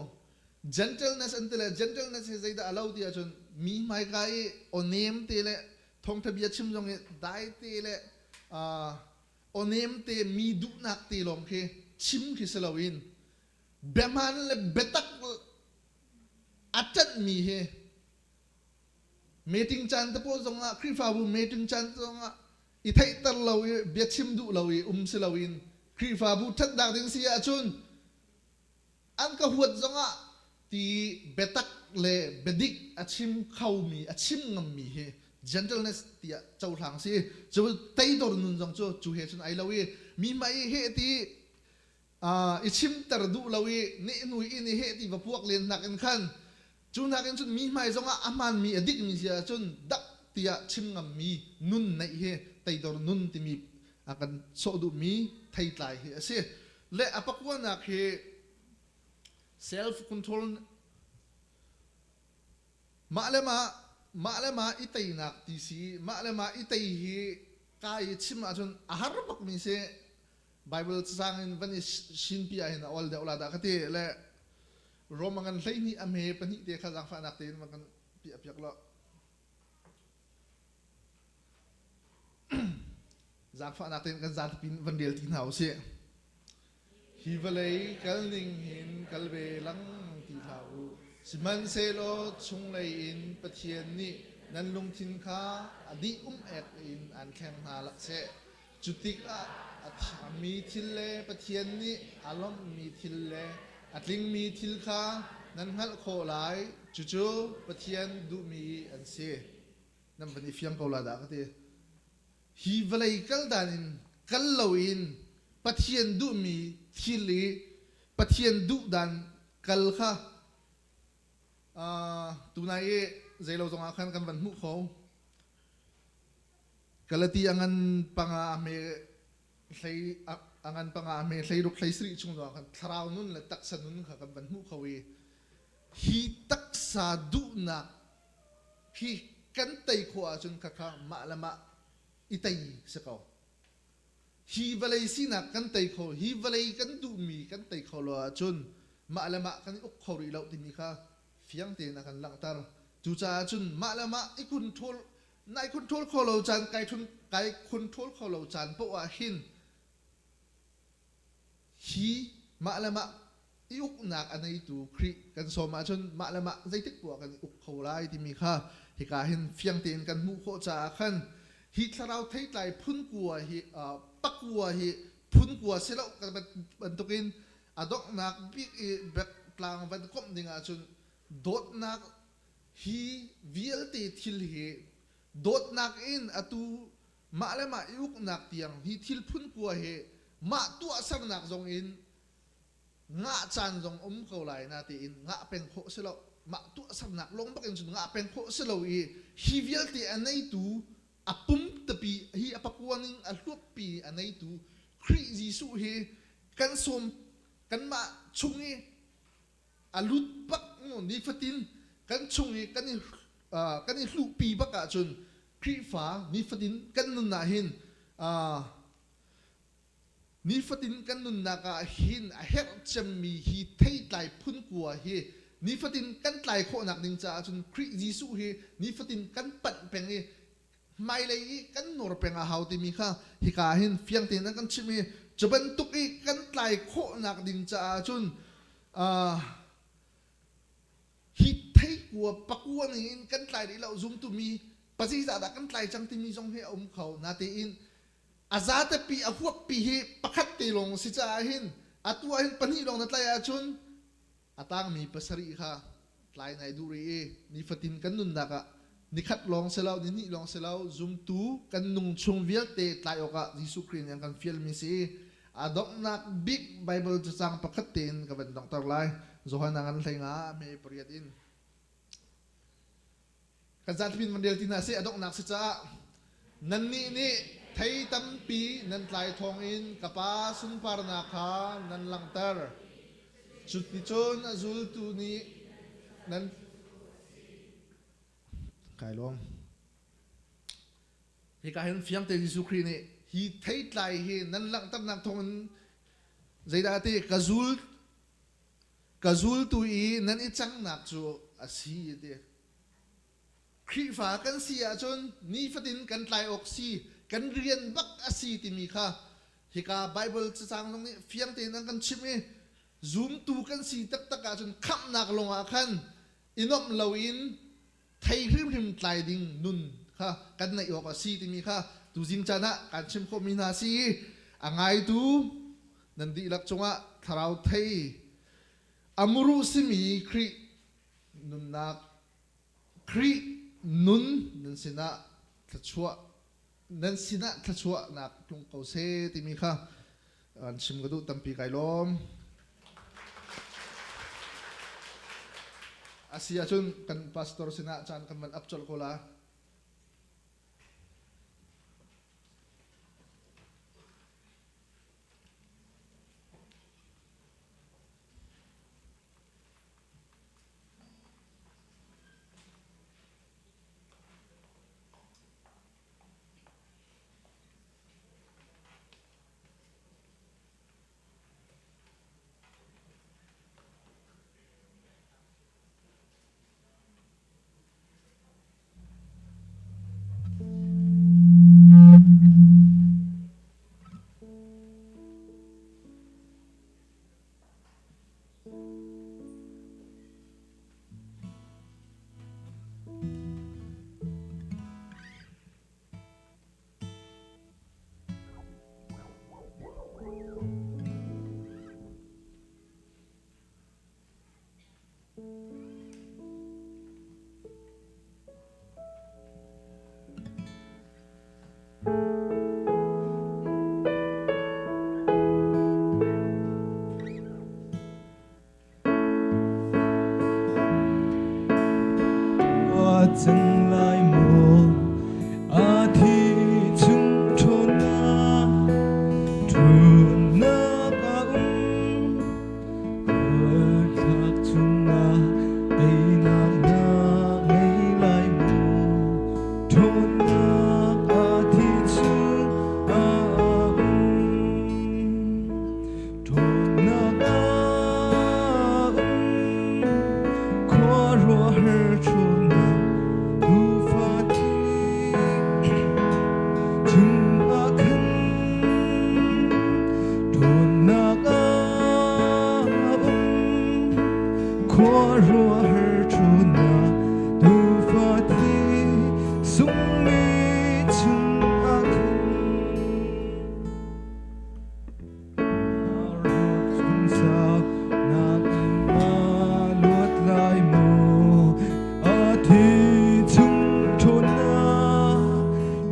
Gentleness an ti le gentleness hi zeidah a lo ti ahcun mi hmaika i awnem te le thawngtha bia chim zong i dai te le awnem te mi duhnak te lawng khi chim khi si loin biahman le biatak a ṭanhmi hi meeting caan te pawl zongah Khrihfabu meeting caan zongah i theihter lo i biachim duh lo i um si loin Khrihfabu ṭhatnak ding si ahcun an ka huat zongah ti biatak le biadik a chim khomi a chim ngammi hi gentleness tiah cohlang si. Cu teidor nun zong cu cu he cun ai lo i mi hmai i heh ti i chimter duh lo i nehnu in i heh ti va puak len nak in khan cu nakin cun mi hmai zongah a hmaanmi a dikmi si ahcun dak tiah chim ngammi nun neih hi teidor nun timi a kan sawh duhmi theitlai hi a si. Le a pakuanak hi self control, mah le mah mah le mah i teinak ti si. Mah le mah i tei hi ka i chim ahcun a har bakmi si. Bible cacang in van i sinpi ah hin a ol deuh la dah ka ti. Le Rom a ngan 12 a hme pahnih te kha zaangfahnak tein van kan piah piak lo. Zaangfahnak tein kan zapi in van rel ti hna usih. Hi vawlei kal ning hin kal ve lang ti hlah u. Sihmanhsehlaw chunglei in Pathian nih nan lungthin kha a dih um ek in an thleng hna seh. Cu tikah a thiangmi thil le Pathian nih a lawmhmi thil le a tlingmi thil kha nan hngalh khawh lai, cucu Pathian duhmi an si. Nan van i fiang ko la dah ka ti. Hi vawlei kal dan in kal loin Pathian duhmi thil i Pathian duh dan kal kha tunai i zeilo zongah khan kan van hmuh kho. Galati a ngan panga a hme hlei a ngan panga a hme hleiruk hleisarih chung zongah khan thlarau nun le taksa nun kha kan van hmuh kho i hi taksa duhnak hi kan tei khawh ahcun khakha mah le mah i tei si ko. Hi vawlei sinak kan tei kho, hi vawlei kan duhmi kan tei kho lo ahcun mah le mah kan i uk kho rih lo timi kha fiang tein a kan langhter. Cucaah cun mah le mah i control nai control kho lo caan kai thun kai control kho lo caan paoh ah hin hi mah le mah i uknak a neitu Khrih kan sawm ahcun mah le mah zeitik poah kan i uk kho lai timi kha hika hin fiang tein kan hmuh khawh caah khan hi thlarau theitlai phun kua hi pakua hi phun kua si lo bantukin a donghnak bik i tlang van komh ding ahcun dawtnak hi vialte thil hi dawtnak in atu mah le mah i uknak tiang hi thil phun kua hi mah tuahsernak zong in ngah caan zong um ko lai na tiin ngah peng khawh si lo mah tuahsernak lawng bak in cun ngah peng khawh si lo i hi vialte a neitu a pum tapi hi a pakuan in a hluappi a neitu Khrih Jesuh hi kan sawm kanmah chung i a lut bak nifatin kan chung i kan i kan i hluhpi bak ahcun Khrihfa nifatin kan nun ah hin Nifatin kan nunnak ah hin a herh cemmi hi theitlai phun kua hi nifatin kan tlai khawhnak ding caah cun Khrih Jesuh hi nifatin kan panh peng i hmailei i kan nawr peng a hau timi kha hika hin fiang tein an kan chimh i cu bantuk i kan tlai khawhnak ding caah cun hi theikua pakua ning in kan tlai rih lo zumtu mi pazeizah dah kan tlai cang timi zong hi a um kho natein a zatepi a huappi hi pakhat te lawng si caah hin atu ah hin pahnih lawng na tlaih ahcun a tangmi pasarih kha tlai nai duh rih i nifatin kan nunnak ah nikhat lawng si lo nihnih lawng si lo zumtu kan nung chung vialte tlai awkah Jesuh Khrih nih an kan fialmi si a donghnak bik Bible cacang pakhat tein ka van donghter lai Johan a ngan hlei nga me pariat in Kan zatipin van rel ti hna sih a donghnak si caah nannih nih thei tampi nan tlai thawngin ka Pa sunparnak kha nan langhter. Cuticun a zultu nih nan kai lawm. Hika hin fiang te Jesuh Khrih nih hi theitlai hi nan langhternak thawngin zeidah ti ka zul Ka zultu i nan i cangnak cu a si a ti. Khrihfa kan si ahcun nifatin kan tlai awk si, kan rian bak a si timi kha hika Bible cacang zong nih fiang tein an kan chimh i zumtu kan si taktak ahcun khamhnak lawngah khan i nuamh loin thei hrimhrim tlai ding nun kha kan neih awk a si timi kha tuzing caan ah kan chim khawhmi hna si i a ngaitu nan dihlak cungah thlarau thei a muru simi Khrih nunnak Khrih nun nan sinah thluachuah nan sinah thluachuahnak tlung ko seh timi kha an chim ka duh tampi kai lawm. A si ahcun kan pastor sinah caan kan van ap colh ko la. cang lai maw? A thi chung ṭhawnnak, ṭhawnnak a um. Khualtlak chungah teinak na ngei lai maw? Ṭhawnnak a thi chung a um. Ṭhawnnak a um. Khuaruahhar ṭhawnnak tuufa thi chungah khan ṭhawnnak a um. Khuaruahhar ṭhawnnak tuufa thi sungmi chungah khan. Luat lai maw a thi chung ṭhawnnak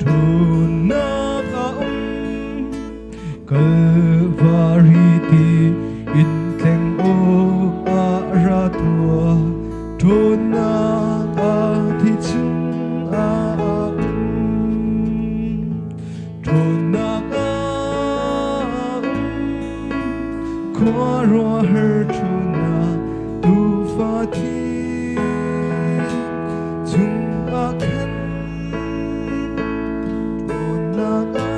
ṭhawnnak a um Kalvari ti in tleng awk ah ra tuah ṭhawnnak a thi chung ah a um Ṭhawnnak a um, khuaruahhar ṭhawnnak tuufa thi chungah khan ṭhawnnak a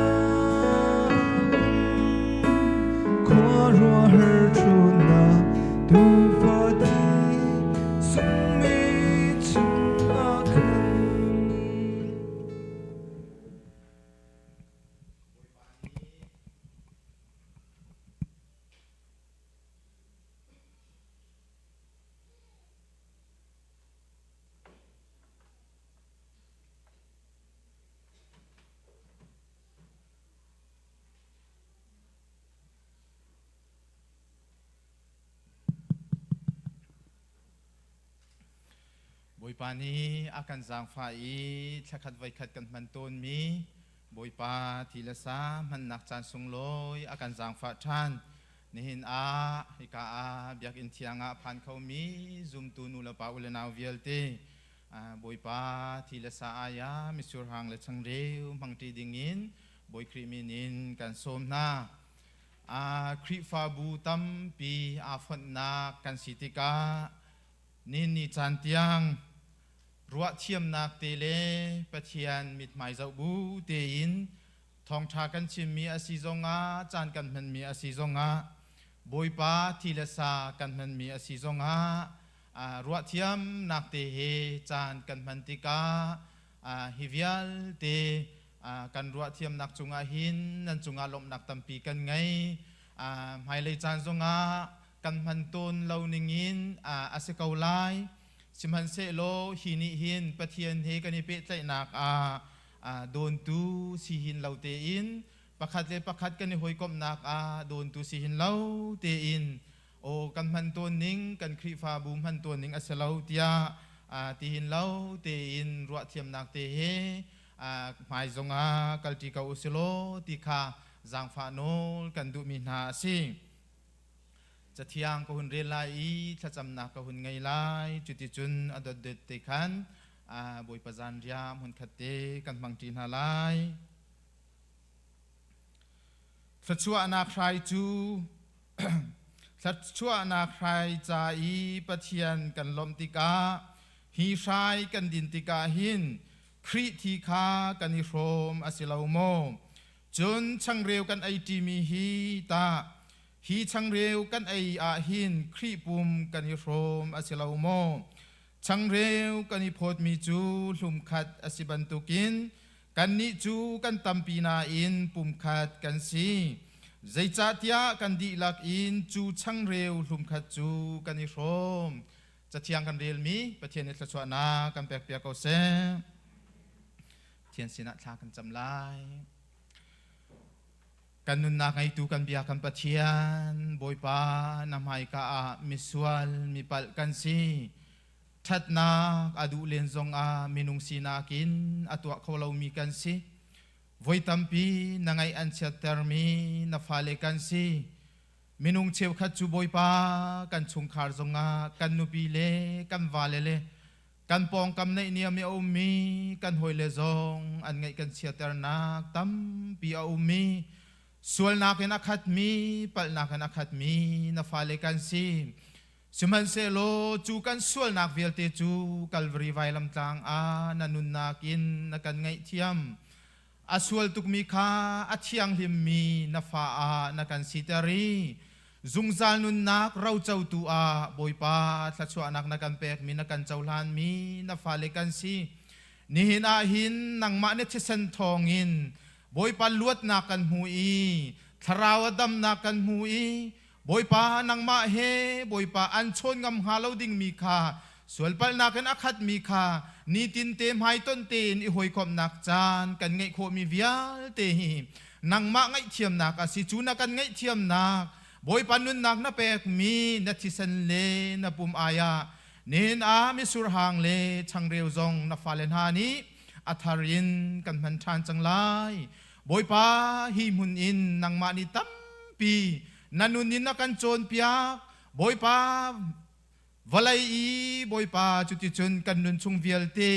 um, khuaruahhar ṭhawnnak tuufa thi sungmi chungah khan. Bawipa nih a kan zaangfah i thlakhat voikhat kan hman tawnmi Bawipa thi le sa hmannak caan sunglawi a kan zaangfah ṭhan. Nihin ah hika ah Biakinn thiang ah phan khomi zumtu nu le pa u le nau vialte Bawipa thi le sa ai ah mitsur hang le changreu hmangṭi dingin Bawi Khrih min in kan sawm hna. Khrihfabu tampi aa fonhnak kan si tikah nihin ni caan tiang ruahthiamnak te le Pathian mithmai zoh bu tein thawngṭha kan chimmi a si zongah caan kan hmanmi a si zongah Bawipa thi le sa kan hmanmi a si zongah ruahthiamnak te he caan kan hman tikah hi vialte kan ruahthiamnak cungah hin nan cungah lawmhnak tampi kan ngei. Hmailei caan zongah kan hman tawn lo ningin a si ko lai. Sihmanhsehlaw hi nih hin Pathian he kan i pehtlaihnak ah dawntu si hin lo tein pakhat le pakhat kan i hawikomhnak ah dawntu si hin lo tein aw kan hman tawn ning kan Khrihfabu hman tawn ning a si lo tiah ti hin lo tein ruahthiamnak te he hmai zongah kalṭi ko u silaw ti kha zaangfah nawl kan duhmi hna a si. Cathiang ka hun rel lai i thlacamnak ka hun ngei lai. Cuticun a dotdot te khan Bawipa zanriah hmunkhat te kan hmangṭi hna lai. Thluachuahnak hrai cu thluachuahnak hrai ca i Pathian kan lawmh tikah hi hrai kan din tikah hin Khrih thi kha kan i hrawm a si lo maw? Cun changreu kan ei ṭimi hi tah hi changreu kan ei ah hin Khrih pum kan i hrawm a si lo maw? Changreu kan i phawtmi cu hlumkhat a si bantukin kannih cu kan tampi nain pumkhat kan si. Zeicahtiah kan dihlak in cu changreu hlumkhat cu kan i hrawm. Cathiang kan relmi Pathian nih thluachuahnak kan pekpiak ko seh. Pathian sinah thla kan cam lai. Kan nunnak ngeitu kan bia kan Pathian, Bawipa na hmaika ah misual mipalh kan si. Ṭhatnak a duh len zongah minung sinak in a tuah kho lomi kan si. Voi tampi na ngaih an chiattermi na fale kan si. Minung cheukhat cu Bawipa kan chungkhar zongah kan nupi le kan vale le kan Kan pawngkam naihniam i a ummi kan hawile zong an ngaih kan chiaternak tampi a um i sualnak in a khatmi, palhnak in a khatmi na fale kan si. Sihmanhsehlaw cu kan sualnak vialte cu Kalvari vailam tlang ah na nunnak in na kan ngaihthiam. A sual tukmi kha a thianghlimmi na fa ah na kan siter i zungzal nunnak rocotu ah Bawipa thluachuahnak na kan pekmi na kan cohlanmi na fale kan si. Nihin ah hin nangmah na thisen thawngin Bawipa luatnak kan hmu i thlarau a damnak kan hmu i Bawipa nangmah he Bawipa an chawn ngam hnga lo dingmi kha sualpalhnak in a khatmi kha nitinte hmaiton tein i hawikomhnak caan kan ngeih khawhmi vialte hi nangmah ngaihthiamnak a si. Cu na kan ngaihthiamnak Bawipa nunnak na pekmi na thisen le na pum ai ah nihin ah mitsur hang le changreu zong na fale hna nih a thar in kan hman ṭhan cang lai. Bawipa, hi hmun in nangmah nih tampi na nun in na kan cawnpiak. Bawipa, vawlei i Bawipa, cuticun kan nun chung vialte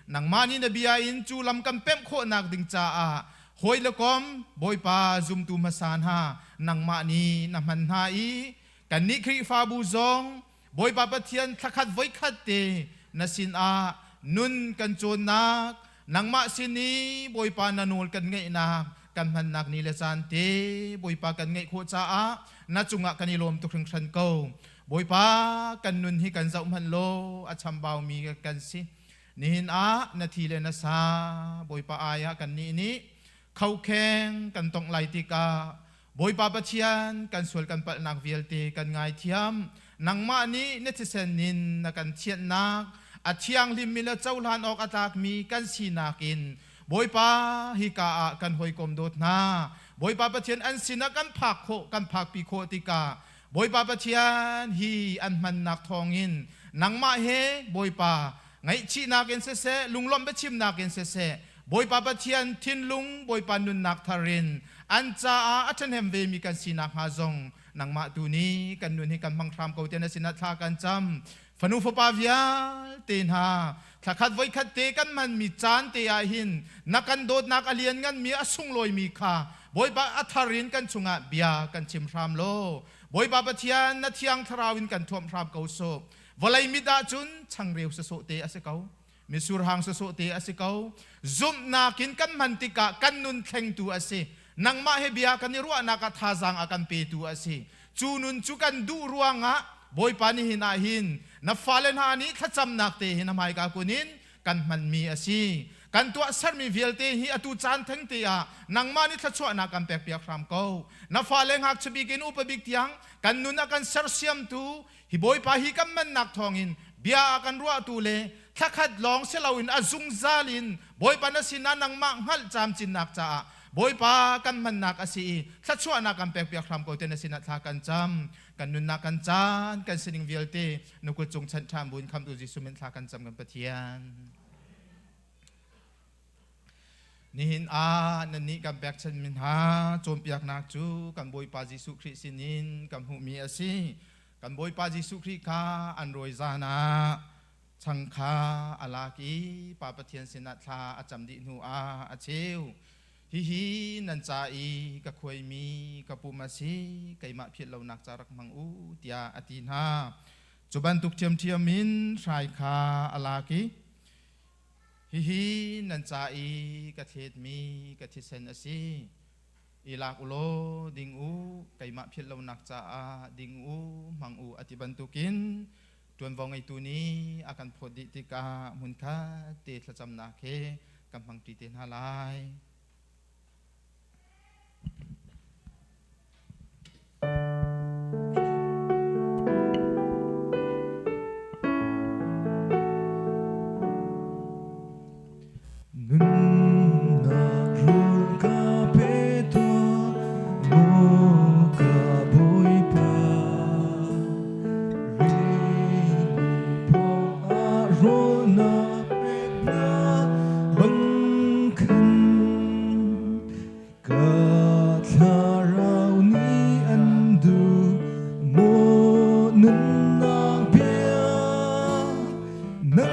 nangmah nih na bia in cu lam kan pemh khawhnak ding caah hawi le kom Bawipa zumtu hmasa hna nangmah nih na hman hna i kannih Khrihfabu zong Bawipa Pathian thlakhat voikhat te na sinah nun kan cawnnak, nangmah sin i Bawipa na nawl kan ngeihnak, kan hmannak ni le caan te Bawipa kan ngeih khawh caah na cungah kan i lawm tuk hringhran ko. Bawipa kan nun hi kan zoh hmanh law a chambaumi kan si. Nihin ah na thi le na sa Bawipa ai ah kannih nih khokheng kan tongh lai tikah Bawipa Pathian, kan sual kan palhnak vialte kan ngaithiam. Nangmah nih na thisen in na kan thianhnak, a thianghlimmi le cohlan awk a tlakmi kan sinak in Bawipa, hika ah kan hawikom dawt hna. Bawipa Pathian an sinah kan phak khawh, kan phakpi khawh tikah Bawipa Pathian hi an hmannak thawngin nangmah he Bawipa ngaihchihnak in siseh, lunglawmh biachimnak in siseh, Bawipa Pathian thinlung, Bawipa nunnak thar in an caah a ṭhahnem vemi kan sinak hnga zong nangmah tu nih kan nun hi kan hmang hram ko tiah na sinah thla kan cam. Fanu fapa vialte hna, thlakhat voikhat te kan hmanmi caan te ah hin na kan dawtnak a liannganmi a sunglawimi kha Bawipa a thar in kan chungah bia kan chim hram law Bawipa Pathian na thiang thlarau in kan thuamh hram ko sawh. Vawlei mit ahcun changreu sasawh te a si ko. Mitsur hang sawsawh te a si ko. Zumhnak in kan hman tikah kan nun thlengtu a si. Nangmah he bia kan i ruahnak ah thazaang a kan petu a si. Cu nun cu kan duh ruangah Bawipa nihin ah hin na fale hna nih thlacamnak te hin a hmaika kun in kan hmanmi a si. Kan tuahsermi vialte hi atu caan thengte ah nangmah nih thluachuahnak kan pekpiak hram ko. Na fale ngakchia bik in upa bik tiang kan nun a kan sersiamtu Hi Bawipa hi kan mannak thawngin bia a kan ruahtu le thlakhat lawng si loin a zungzal in Bawipa na sinah nangmah hngalh camcinnak caah Bawipa kan hmannak a si i thluachuahnak kan pekpiak hram ko te na sinah thla kan cam. Kan nunnak kan caan kan sining vialte na kut cung chanh ṭhan buin khamtu Jesuh min thla kan cam kan Pathian. Nihin ah nannih kan pekchanmi hna cawnpiaknak cu kan Bawipa Jesuh Khrih sinin kan hmuhmi a si. Kan Bawipa Jesuh Khrih kha an rawi zan ah chang kha a lak i Pa Pathian sinah thla a cam dih hnu ah a cheu. Hihi nan ca i ka khuaimi ka pum a si, keimah philh lonak ca rak hmang u, tiah a ti hna. Cu bantuk ṭhiamṭhiam in hrai kha a lak i, Hihi nan ca i ka thletmi ka thisen a si. I lak u law ding u, keimah philh lonak caah ding u, hmang u, a ti bantukin ṭuanvo ngeitu nih a kan phawt dih tikah hmunkhat te thlacamnak he kan hmangṭi te hna lai. Nunnak rul ka pe tuah, maw ka Bawipa. Rili pawng ah rawl na pek hna bang khan Ka thlarau nih an duh maw nunnak bia na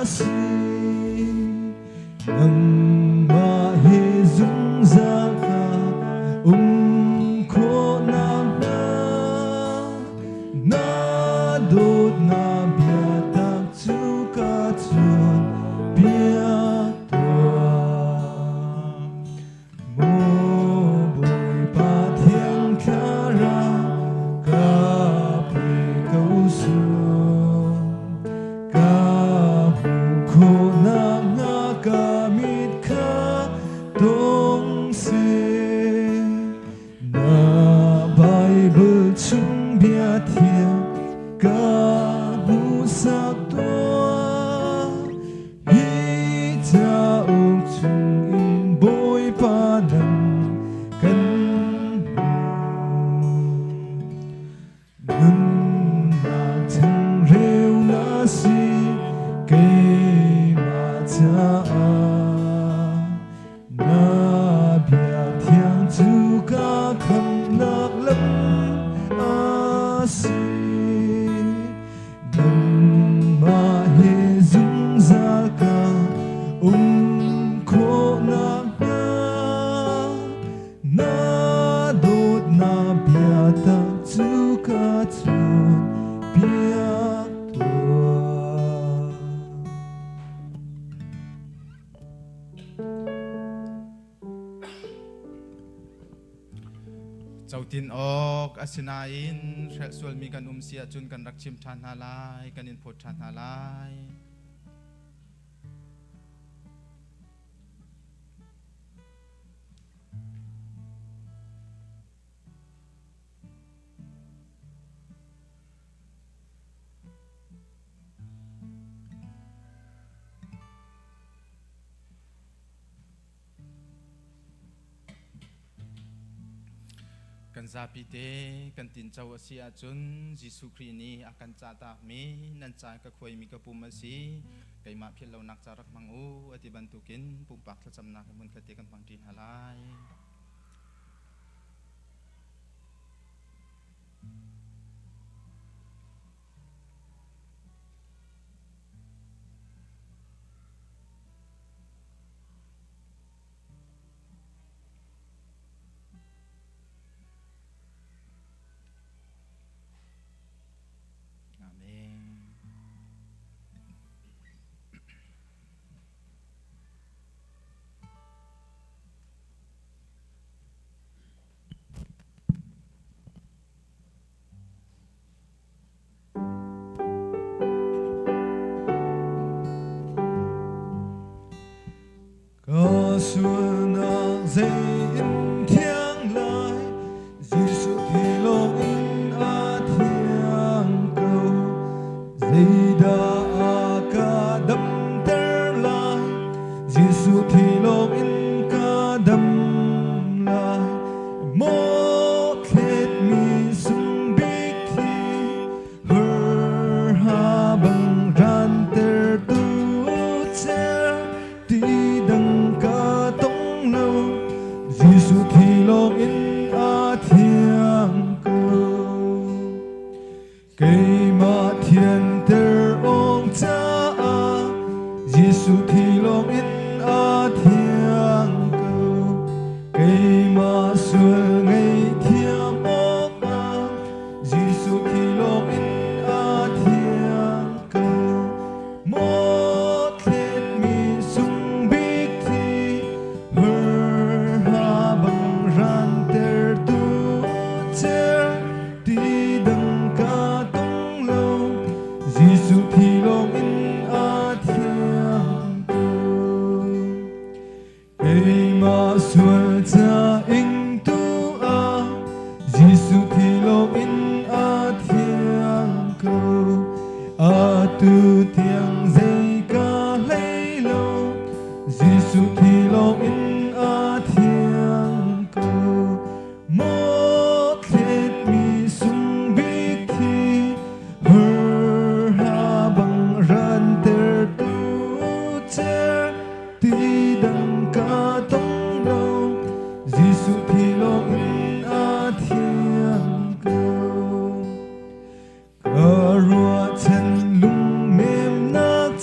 si nangmah he zungzal ka um khawhnak hnga na dawtnak biatak cu ka cawnpiak tuah. Maw Bawipa Thiang Thlarau ka pe ko sung ka hmuh khawhnak hnga ka mit kha tong seh na Baibal chung bia thiang ka hmuhsak tuah Hi cauk chungin Bawipa nan kan hmuh. Nunnak changreu na si keimah caah. Na bia thiang cu ka khamhnak lam a si. Nangmah he zungzal ka um khawhnak hnga na dawtnak biatak cu ka cawnpiak tuah. Cotin awk asinain hrelh sualmi kan um si ahcun kan rak chim ṭhan hna lai, kan in phawt ṭhan hna lai. Kan zapi te kan tinco a si ahcun Jesuh Khrih nih a kan cahtakmi nan ca ka khuaimi ka pum a si keimah philh lonak ca rak hmang u a ti bantukin pumpak thlacamnak he hmunkhat te kan hmangṭi hna lai. Amen. Ka sualnak zei in thiang lai, Jesuh thi lawng in a thiang ko. Zeidah a ka damter lai, Jesuh thi lawng in ka dam lai. Maw thletmi sungbik thi, hurha bang rantertu cer, ti dang ka tong lo, Jesuh thi lawng in a thiang ko. Keimah thianter awk caah Jesuh thi lawng in a thiang ko. Keimah sual ngaihthiam awkah Jesuh thi lawng in a thiang ko. Maw thletmi sungbik thi hurha bang rantertu cer ti dang ka tong lo Jesuh thi lawng in a thiang ko keimah sual ca ing tu ah Jesuh thi lawng in a thiang ko atu tiang zei ka hlei lo Jesuh thi lawng in a thiang ko Maw thletmi sungbik thi hurha bang rantertu cer ti dang ka tong lo Jesuh thi lawng in a thiang ko. Ka ruahchan lungnemnak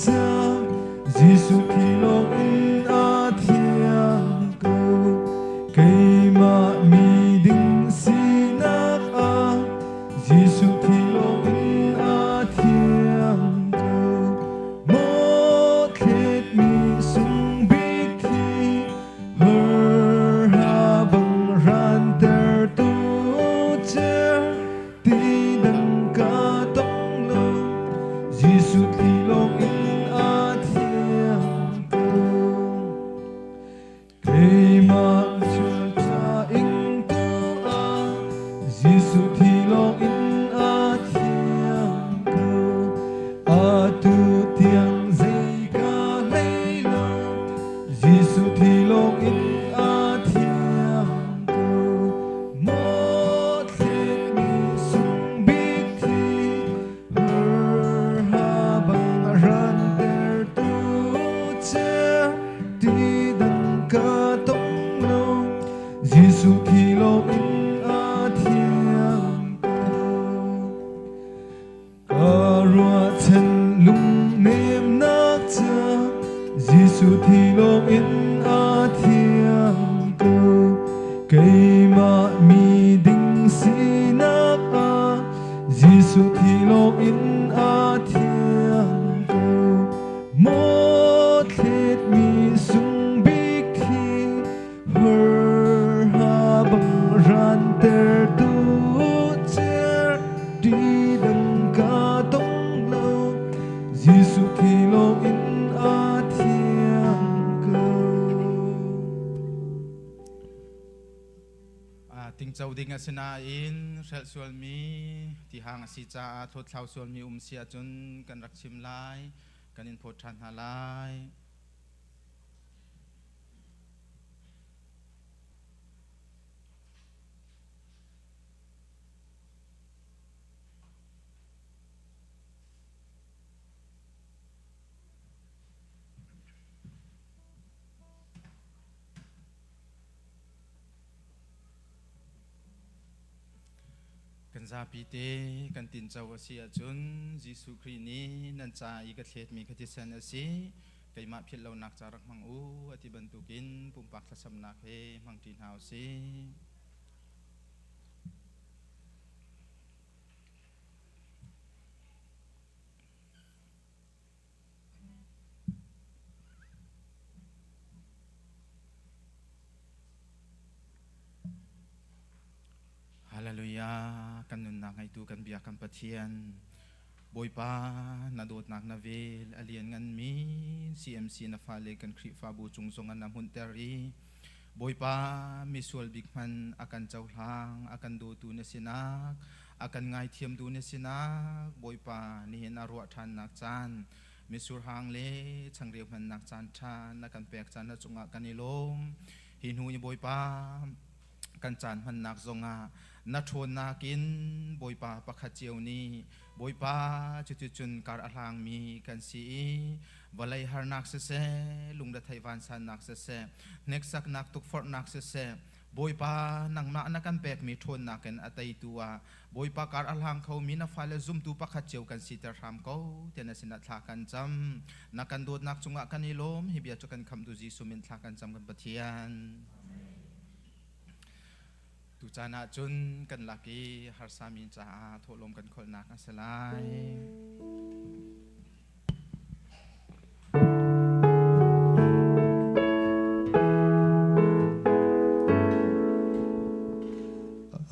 Jesuh thi lawng in a thiang ko. Keimah mi ding sinak ah Jesuh thi lawng in a thiang ko. Maw thletmi sung bik thi hur ha bang rantertu cer ti dang ka tong lo. Jesuh thi lawng in a thiang ko. Tingco ding a si nain hrelh sualmi tihang a si caah thawtthlau sualmi um si ahcun kan rak chim lai, kan in phawt ṭhan hna lai. Kan zapi te kan tinco a si ahcun Jesuh Khrih nih nan ca i ka thletmi ka thisen a si, keimah philh lonak ca rak hmang u a ti bantukin pumpak thlacamnak he hmangṭi hna u sih. Hallelujah kan nunnak ngeitu kan bia kan Pathian Bawipa na dawtnak na vel a lian nganmi CMC na fale kan Khrihfabu cung zong an na hmunhter i Bawipa misual bik hman a kan cohlang a kan dawtu na sinak a kan ngaithiamtu na sinak Bawipa nihin a ruah ṭhannak caan mitsur hang le changreu hmannak caan ṭha na kan pek caan na cungah kan i lawm. Hi hnu i Bawipa kan caan hmannak zongah na ṭhawnnak in Bawipa pakhat cio nih Bawipa cuticun kar a hlangmi kan si i vawlei harnak siseh, lungretheih vansannak siseh, hneksaknak tukforhnak siseh, Bawipa nangmah na kan pekmi ṭhawnnak in a teitu ah Bawipa kar a hlang khomi na fale zumtu pakhat cio kan siter hram ko tiah na sinah thla kan cam. Na kan dawtnak cungah kan i lawm. Hi bia cu kan khamhtu Jesuh min thla kan cam kan Pathian. Tucaan ah cun kan lak i harsami caah thawhlawm kan kholhnak a si lai.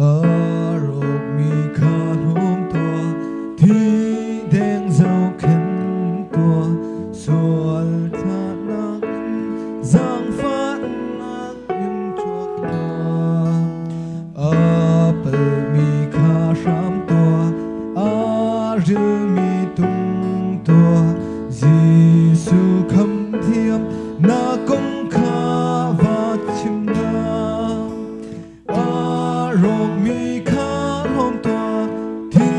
A rawkmi kha hlum tuah, thi deng zohkhenh tuah, sual thlahnak in zaangfahnak in chuak tuah. A palmi kha hram tuah, a rilmi tung tuah. Jesuh khamthiam na kong kha va chim hna. A rawkmi kha hlawm tuah, thi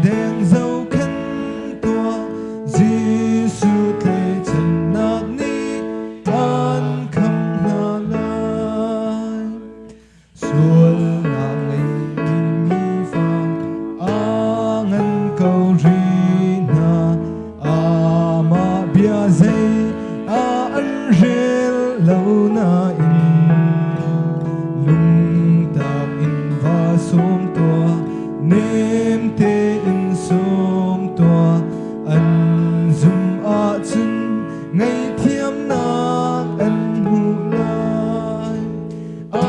deng zohkhenh tuah. Jesuh tlaihchannak nih an khamh hna lai. Sualnak ngeimi fa a ngan ko rih hna. Amah bia zei ah an rel lo nain lungtak in va sawm tuah, nem tein sawm tuah. An zum ahcun ngaihthiamnak an hmuh lai. A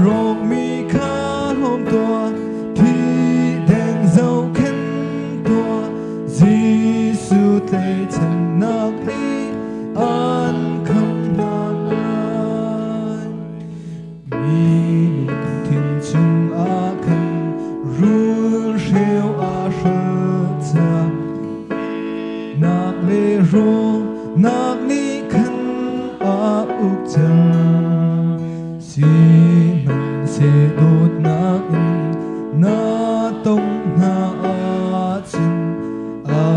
rawkmi kha hlawm tuah, thi deng zohkhenh tuah, Jesuh tlaihchannak nih an khamh hna lai. Mi lungthin chungah khan rulhreu aa hrolh cang. Nak le rawhnak nih khan a uk cang. Sihmanhseh dawtnak in na tong hna ahcun a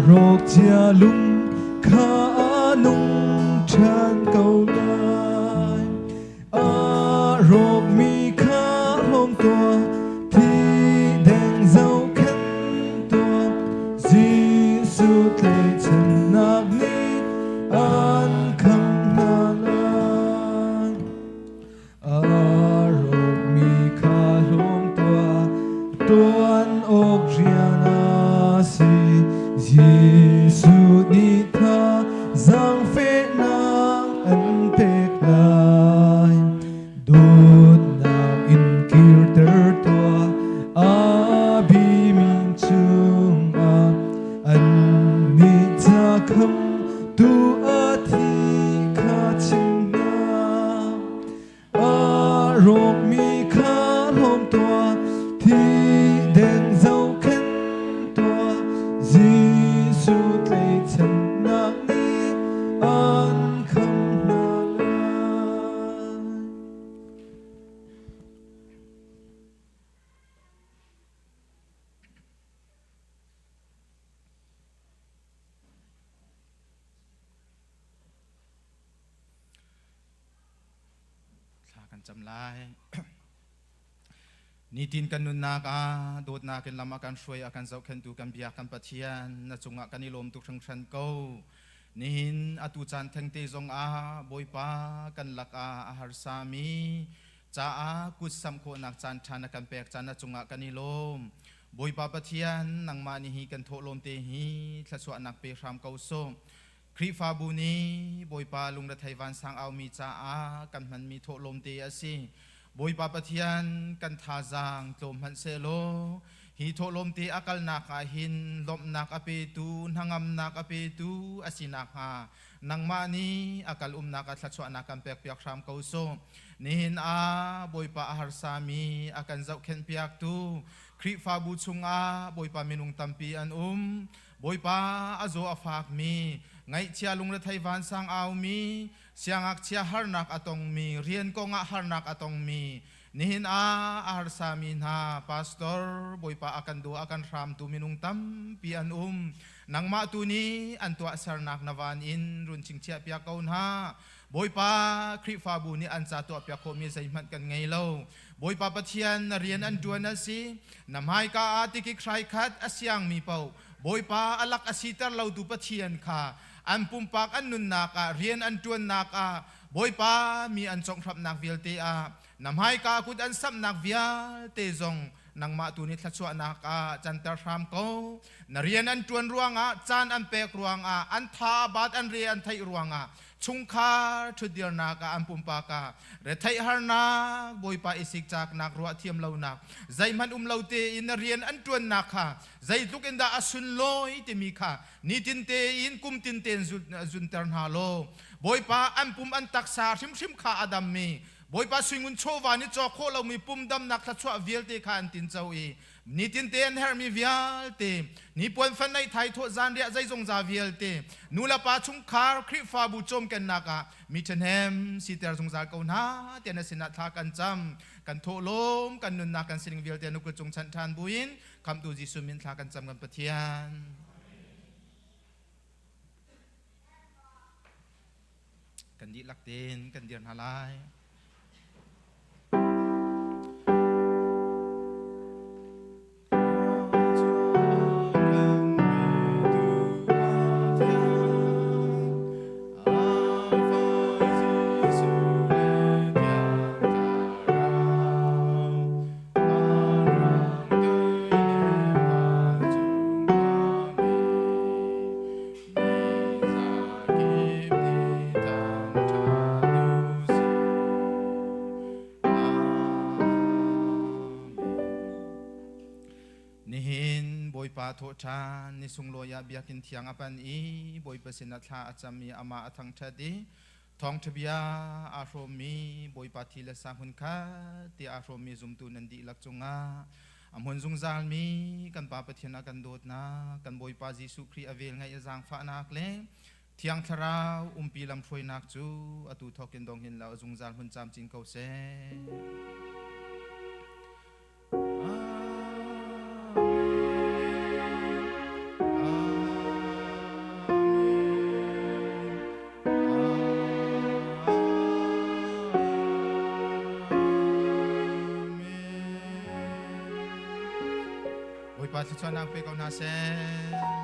rawk cia lung kha a nung ṭhan ko lai. A rawkmi kha hlawm tuah, thi deng zohkhenh tuah, Jesuh tlaihchannak nih an kham tu a thi kha chim hna. A rawkmi kha hlawm tuah, thi deng zohkhenh tuah, Jesuh tlaihchannak nih an kham hna lai. Thla kan cam lai. Nitin kan nunnak ah dawtnak in lam a kan hruai a kan zohkhenhtu kan biak kan Pathian na cungah kan i lawm tuk hringhran ko. Nihin atu caan thengte zong ah Bawipa kan lakah a harsami caah kut samh khawhnak caan ṭha na kan pek caan na cungah kan i lawm. Bawipa Pathian nangmah nih hi kan thawhlawm te hi thluachuahnak pe hram ko sawh. Khrihfabu nih Bawipa lungrethei vansang aumi caah kan hmanmi thawhlawm te a si. Bawipa Pathian kan thazaang tlawm hmanh sehlaw hi thawhlawm te a kalnak ah hin lawmhnak a petu, hnangamnak a petu a si nakhnga nangmah nih a kal umnak ah thluachuahnak kan pekpiak hram ko sawh. Nihin ah Bawipa a harsami a kan zohkhenhpiaktu Khrihfabu chungah Bawipa minung tampi an um. Bawipa a zaw a fakmi, ngaihchia lungrethei vansang aumi, siangngakchia harnak a tongmi, rian kongah harnak a tongmi, nihin ah a harsami hna, pastor, Bawipa a kan dua a kan hramtu minung tampi an um. Nangmah tu nih an tuahsernak na van in run chingchiah piak ko hna. Bawipa Khrihfabu nih an ca tuahpiak khawhmi zeihmanh kan ngei lo. Bawipa Pathian na rian an ṭuan a si. Na hmaika ah tikik hrai khat a siangmi paoh Bawipa a lak a siter lotu Pathian kha an pumpak an nunnak ah rian an ṭuannak ah Bawipa mi an conghramhnak vialte ah na hmaika kut an samhnak vialte zong nangmah tu nih thluachuahnak ah canter hram ko. Na rian an ṭuan ruangah caan an pek ruangah an tha a bat an re an theih ruangah chungkhar ṭhutdirnak ah an pumpak ah retheih harnak Bawipa i sikcaknak ruah thiam lonak zeihmanh um lo tein na rian an ṭuannak kha zeitluk in dah a sunlawi timi kha nitin tein kum tin tein zunter hna law Bawipa an pum an taksa hrimhrim kha a dammi Bawipa suingun chawva nih cawk khawh lomi pum damnak thluachuah vialte kha an tinco i Nitinte an herhmi vialte, nipuan fan neih thai thawh zanriah zeizongza vialte, nu le pa chungkhar Khrihfabu cawmkennak ah mi ṭhahnem siter zungzal ko hna tiah na sinah thla kan cam. Kan thawhlawm, kan nunnak, kan sining vialte na kut cung chanh ṭhan buin Khamhtu Jesuh min thla kan cam kan Pathian. Kan dihlak tein kan dir hna lai. Nihin Bawipa thawhṭhan ni sunglawi ah biakinn thiang a pan i Bawipa sinah thla a cam i amah a thangṭhat i thawngṭha bia aa hrawmmi Bawipa thi le sa hmun khat ti aa hrawmmi zumtu nan dihlak cungah a hmun zungzalmi kan Pa Pathian a kan dawtnak kan Bawipa Jesuh Khrih a vel ngaih a zaangfahnak le Thiang Thlarau umpi lamhruainak cu atu thawkin dong hin lo zungzal hmun camcin ko seh. Bawipa thluachuahnak pe ko hna seh.